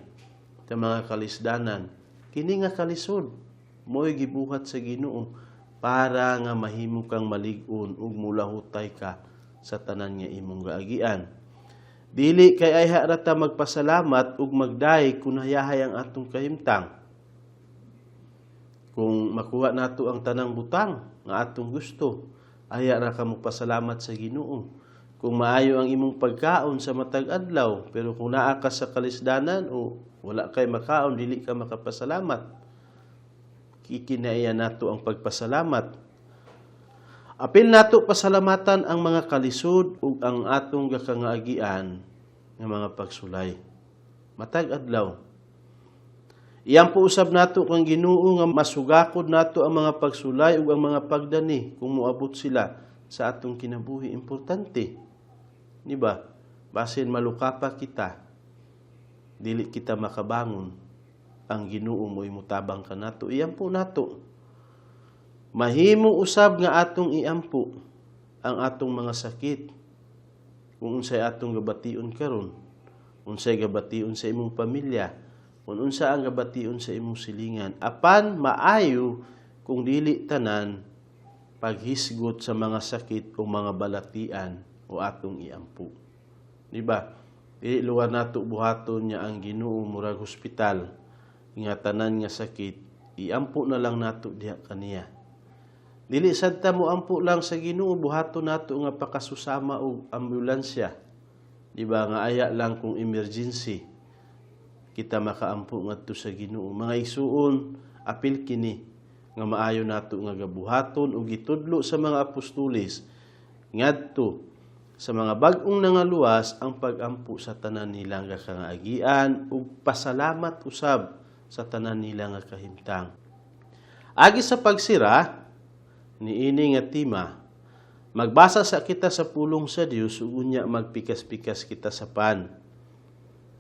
sa mga kalisdanan." Kini nga kalisod mo'y gibuhat sa Ginoo para nga mahimo kang malig-on ug mulahutay ka sa tanan nga imong gaagian. Dili kay ayha ra ta magpasalamat ug magday kung hayahay ang atong kahimtang. Kung makuha nato ang tanang butang nga atong gusto, ayha ra ka pasalamat sa Ginoo. Kung maayo ang imong pagkaon sa matag adlaw, pero kung naa ka sa kalisdanan o wala kay makaon, dili ka makapasalamat. Kikinaiya nato ang pagpasalamat. Apil nato pasalamatan ang mga kalisod ug ang atong gakangaagian nga mga pagsulay. Matag adlaw. Iyang usab nato kang Ginoo nga masugakod nato ang mga pagsulay ug ang mga pagdani kung moabot sila sa atong kinabuhi. Importante. Di ba? Basin malukapa kita, dili kita makabangon, ang Ginoo mo'y mutabang kanato. Iampo nato. Mahimo usab nga atong iampo ang atong mga sakit. Kung unsay atong gabation karon, unsay gabation sa imong pamilya, Kung unsa ang gabation sa imong silingan. Apan maayo kung dili tanan paghisgot sa mga sakit o mga balatian o atong iampo. Di ba? Dili lugar nato buhaton niya ang Ginoo murag hospital nga tanan nga sakit iampo na lang nato diha kaniya. Dili sad ta mo ampo lang sa Ginoo, buhaton nato nga pakasusama og ambulansya. Di ba nga aya lang kung emergency kita makaampo ngadto sa Ginoo. Mga igsuon, apil kini nga maayo nato nga gabuhaton ug gitudlo sa mga apostoles ngadto sa mga bag-ong nangaluwas ang pag-ampo sa tanan nila nga kangaagian ug pasalamat usab sa tanan nila nga kahimtang. Agi sa pagsira niini nga tema, magbasa sa kita sa pulong sa Dios ug unya magpikas-pikas kita sa pan.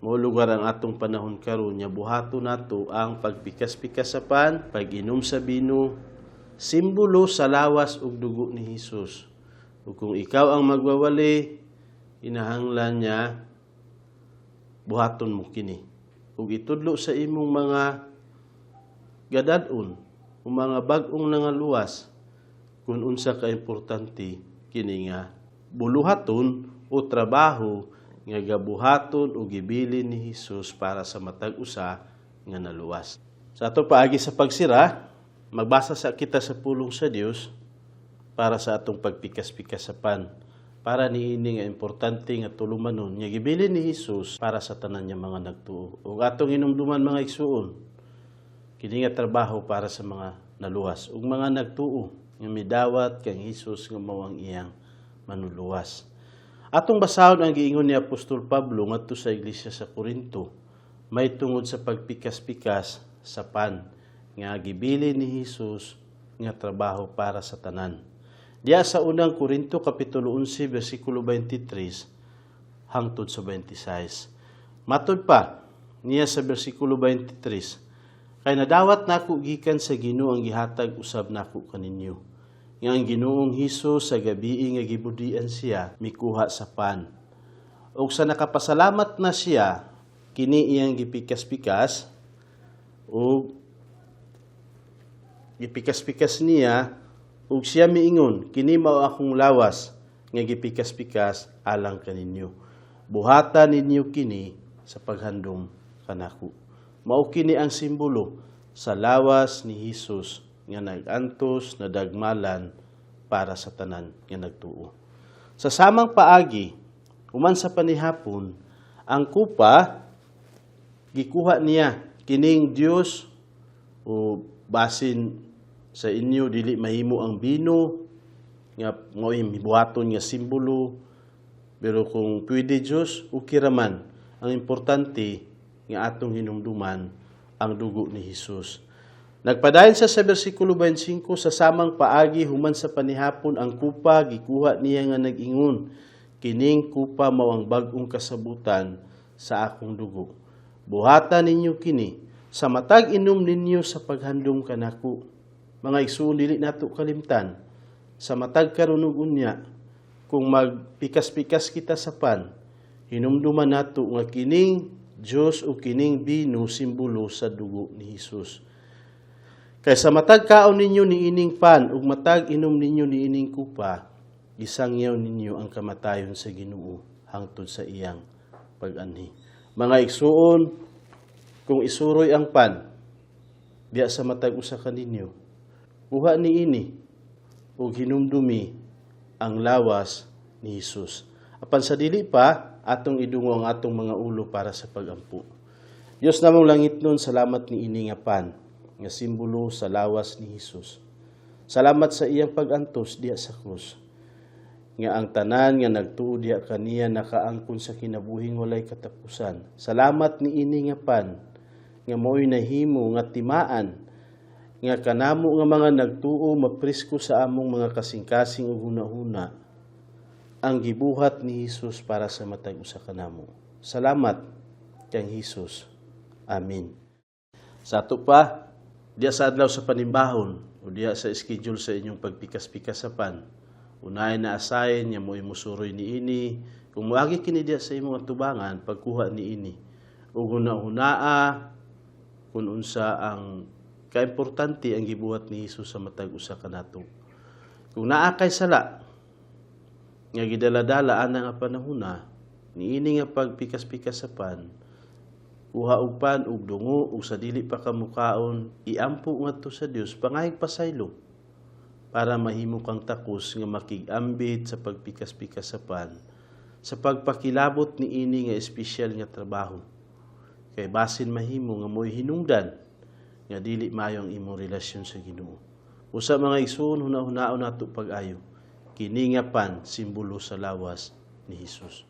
Mao lugar ang atong panahon karon nya buhaton nato ang pagpikas-pikas sa pan, pag-inom sa bino, simbolo sa lawas ug dugo ni Hesus. Ug kung ikaw ang magwawali, inahanglan niya buhaton mo kini. Ug itudlo sa imong mga gadad-on o mga bag-ong nangaluwas kung unsa ka importante kini nga buluhaton o trabaho nga gabuhaton o gibilin ni Hesus para sa matag usa nga naluwas. Sa ato paagi sa pagsira, magbasa sa kita sa pulong sa Dios para sa atong pagpikas-pikas sa pan, para niini nga importante nga tulumanon nga gibilin ni Hesus para sa tanan niya mga nagtuo. Ug atong hinumduman, mga igsuon, kini nga trabaho para sa mga naluwas ug mga nagtuo nga midawat kang Hesus nga mao ang iyang manuluwas. Atong basahon ang giingon ni Apostol Pablo ngadto sa iglesia sa Korinto may tungod sa pagpikas-pikas sa pan nga gibilin ni Hesus nga trabaho para sa tanan. Diya sa Unang Korinto kapitulo 11 bersikulo 23 hangtod sa 26. Matud pa niya sa bersikulo 23, "Kay nadawat nako gikan sa Ginoo ang gihatag usab nako kaninyo, nga ang Ginoong Hesus sa gabii nga gibudian siya, mikuha sa pan. Ug sa nakapasalamat na siya, kini iyang gipikas-pikas ug gipikas-pikas niya ug siya miingon, 'Kini mao akong lawas nga gipikas-pikas alang kaninyo. Buhata ninyo kini sa paghandom kanako.' Mao kini ang simbolo sa lawas ni Hesus nga nag-antos, nadagmalan para sa tanan nga nagtuo. Sa samang paagi, human sa panihapon, ang kupa gikuha niya, kining Dios o basin sa inyo dili mahimo ang bino nga mo'y buhaton nga simbolo, pero kung pwede Dios, okay ra man. Ang importante nga atong hinumduman ang dugo ni Hesus." Nagpadayon siya sa bersikulo 25, "Sa samang paagi, human sa panihapon, ang kupa gikuha niya nga nag-ingon, 'Kining kupa mao ang bag-ong kasabutan sa akong dugo. Buhata ninyo kini sa matag inom ninyo sa paghandom kanako.'" Mga igsuon, dili nato kalimtan sa matag karon ug unya kung magpikas-pikas kita sa pan, hinumduman nato nga kining Dios o kining bino simbolo sa dugo ni Hesus. "Kay sa matag kaon ninyo niining pan ug matag inom ninyo niining kupa, gisangyaw ninyo ang kamatayon sa Ginoo hangtod sa iyang pag-anhi." Mga igsuon, kung isuroy ang pan diya sa matag usa kaninyo, kuha niini ug hinumdumi ang lawas ni Hesus. Apan sa dili pa, atong idungo ang atong mga ulo para sa pagampo. Diyos namong langitnon, salamat niini nga pan nga simbolo sa lawas ni Hesus. Salamat sa iyang pag-antos diya sa krus, nga ang tanan nga nagtuo diya kaniya nakaangkon sa kinabuhing walay katapusan. Salamat niini nga pan nga mao'y nahimo nga timaan nga kanamo nga mga nagtuo mapresko sa among mga kasing-kasing ug hunahuna ang gibuhat ni Hesus para sa matag usa kanamo. Salamat kang Hesus. Amen. Sa ato pa, diya sa adlaw sa panimbahon o diya sa schedule sa inyong pagpikas-pikas sa pan, unahin na asayin niya mo imusuroy niini. Kung moagi kini diya sa imong atubangan, pagkuha niini ug huna-hunaa Kung unsa ang kaimportante ang gibuhat ni Hesus sa matag usa kanato. Kung naa kay sala nga gidaladala ana nga panahona, niini nga pagpikas-pikas sa pan, kuha og pan ug dungo, ug sa dili pa ka mukaon, iampo ngadto sa Dios, pangayog pasaylo para mahimo kang takos nga makig-ambit sa pagpikas-pikas sa pan sa pagpakilabot niini nga espesyal nga trabaho. Kay basin mahimo nga mo'y hinungdan nga dili maayo ang imong relasyon sa Ginoo. Usa, mga igsoon, huna-hunaon nato pag-ayo. Kini nga pan, simbolo sa lawas ni Hesus.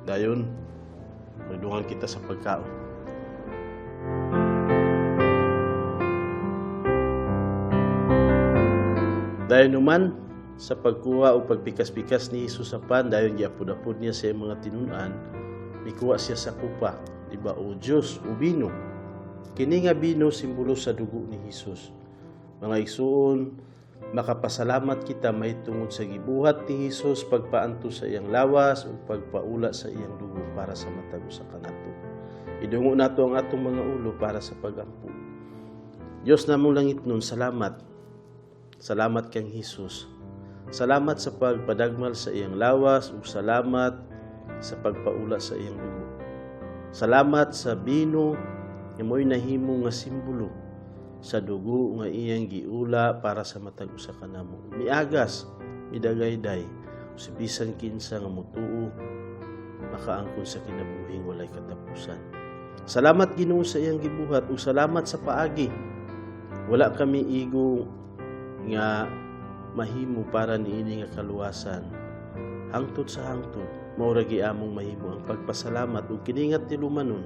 Dayon, magdungan kita sa pagkaon. Dayon naman, sa pagkuha o pagpikas-pikas ni Jesus sa pan, dayon giapod-apod niya sa iyang mga tinun-an, mikuha siya sa kupa, di ba, o Diyos, o bino. Kini nga bino, simbolo sa dugo ni Jesus. Mga igsuon, makapasalamat kita mahitungod sa gibuhat ni Jesus pagpaanto sa iyang lawas o pagpaula sa iyang dugo para sa matag usa kanato. Idungo nato ang atong mga ulo para sa pagampo. Diyos namong langitnon, salamat. Salamat kang Hesus. Salamat sa pagpadagmal sa iyang lawas ug salamat sa pagpaula sa iyang dugo. Salamat sa bino nga mo'y nahimo nga simbolo sa dugo nga iyang giula para sa matag usa kanamo. Miagas, midagayday, si bisan kinsa nga motuo makaangkon sa kinabuhing walay katapusan. Salamat, Ginoo, sa iyang gibuhat ug salamat sa paagi. Wala kami igo nga mahimo para niini nga kaluwasan. Hangtod sa hangtod, mao ra among mahimo ang pagpasalamat, ug kini nga tilumanon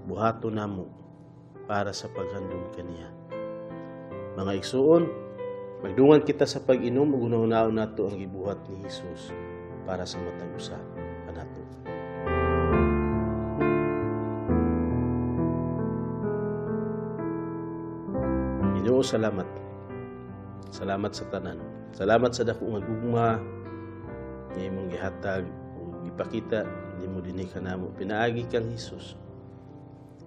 buhaton namo para sa paghandom kaniya. Mga igsuon, magdungan kita sa pag-inom ug hunahunaon nato ang gibuhat ni Hesus para sa matag usa kanato. Ginoo, salamat. Salamat sa tanan. Salamat sa dako nga gugma nga imong gihatag ug gipakita nimo dinhi kanamo pinaagi kang Hesus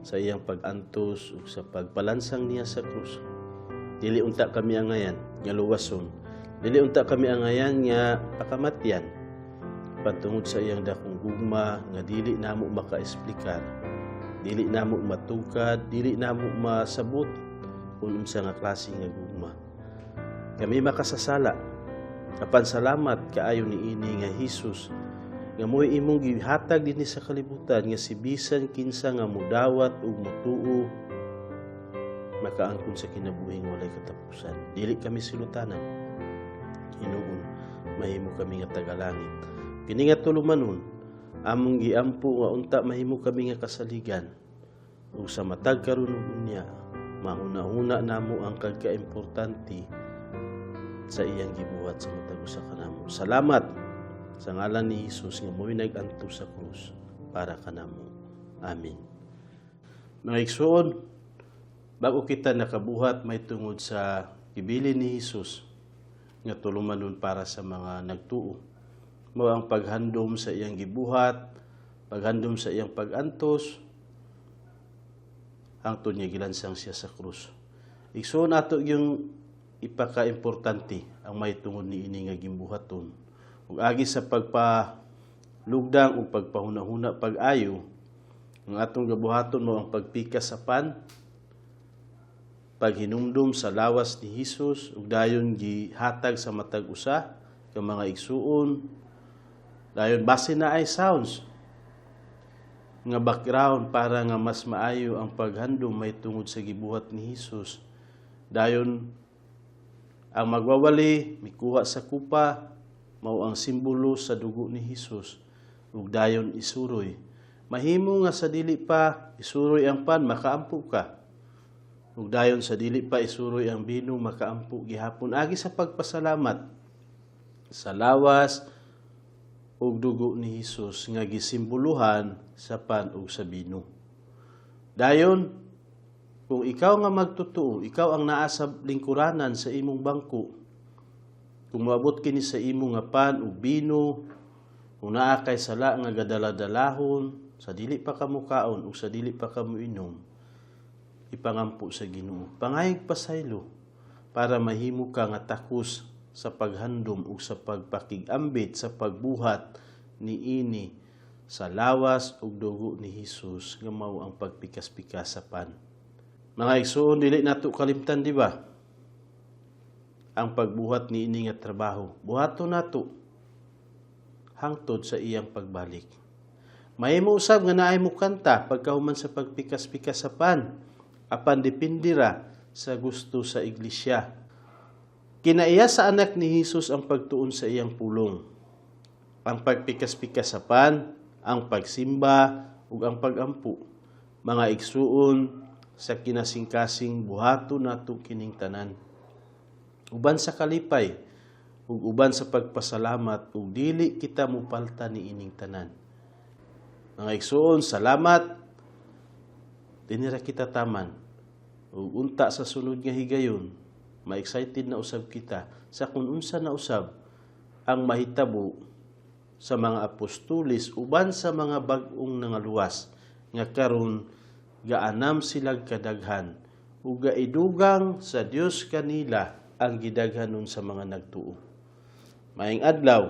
sa iyang pag-antos ug sa pagpalansang niya sa krus. Dili unta kami angayan nga luwason. Dili unta kami angayan nga pakamatyan. Patungod sa iyang dakong gugma nga dili namo makaesplikar, dili namo matugkad, dili namo masabot kung unsa nga klase nga gugma. Kami makasasala. Apan salamat kaayo niini nga Hesus nga mo'y imong gihatag dinhi sa kalibutan nga si bisan kinsa nga mudawat ug mutuo makaangkon sa kinabuhing walay katapusan. Dili kami silutanan. Hinuon, mahimo kami nga tagalangit. Kini nga tulumanon, among giampo nga unta mahimo kami nga kasaligan. Ug sa matag karon ug unya, mahuna-huna namo ang kagkaimportante sa iyang gibuhat sa matag usa kanamo. Salamat sa ngalan ni Hesus nga mo'y nag-antos sa krus para kanamo. Amen. Mga igsoon, bago kita nakabuhat may tungod sa gibilin ni Hesus nga tulumanon para sa mga nagtuo, mao ang paghandom sa iyang gibuhat, paghandom sa iyang pag-antos, hangtod niya gilansang siya sa krus. Igsoon, ato yung ipaka-importante ang may tungod ni ini nga gimbuhaton. Ug agi sa pagpalugdang ug pagpahuna-huna pag-ayo, ang atong gabuhaton mao ang pagpikas sa pan, paghinumdum sa lawas ni Hesus ug dayon gihatag sa matag usa ka mga igsuon. Dayon base na ay sounds nga background para nga mas maayo ang paghandom may tungod sa gibuhat ni Hesus. Dayon ang magwawali mikuha sa kupa, mao ang simbolo sa dugo ni Hesus, ug dayon isuroy. Mahimo nga sa dili pa isuroy ang pan, makaampo ka. Ug dayon sa dili pa isuroy ang bino, makaampo gihapon agi sa pagpasalamat sa lawas ug dugo ni Hesus nga gisimboluhan sa pan ug sa bino. Dayon, kung ikaw nga magtotoo, ikaw ang naa sa lingkuranan sa imong bangko, kung moabot kini sa imo nga pan ug bino, kung naa kay sala nga gadala-dalahon, sa dili pa kamo kaon ug sa dili pa kamo inom, ipangampo sa Ginoo. Pangayog pasaylo para mahimo ka nga takos sa paghandom ug sa pagpakig-ambit sa pagbuhat niini sa lawas ug dugo ni Hesus nga mao ang pagpikas-pikas sa pan. Mga igsoon, dili nato kalimtan, di ba? Ang pagbuhat niini nga trabaho. Buhaton nato hangtod sa iyang pagbalik. Mahimo usab nga naay mo kanta pagkahuman sa pagpikas-pikas sa pan. Apan depende ra sa gusto sa iglesia. Kinaiya sa anak ni Hesus ang pagtuon sa iyang pulong. Ang pagpikas-pikas sa pan, ang pagsimba ug ang pagampo. Mga igsuon, sa kinasingkasing buhaton nato kining tanan. Uban sa kalipay ug uban sa pagpasalamat ug dili kita mopalta niining tanan. Mga igsuon, salamat. Dinhi ra kita taman. Ug unta sa sunod nga higayon, ma-excited na usab kita sa kung unsa na usab ang mahitabo sa mga apostoles uban sa mga bag-ong nangaluwas nga karon gaanam silag kadaghan ug gaidugang sa Dios kanila ang gidaghanon sa mga nagtuo. Maayong adlaw.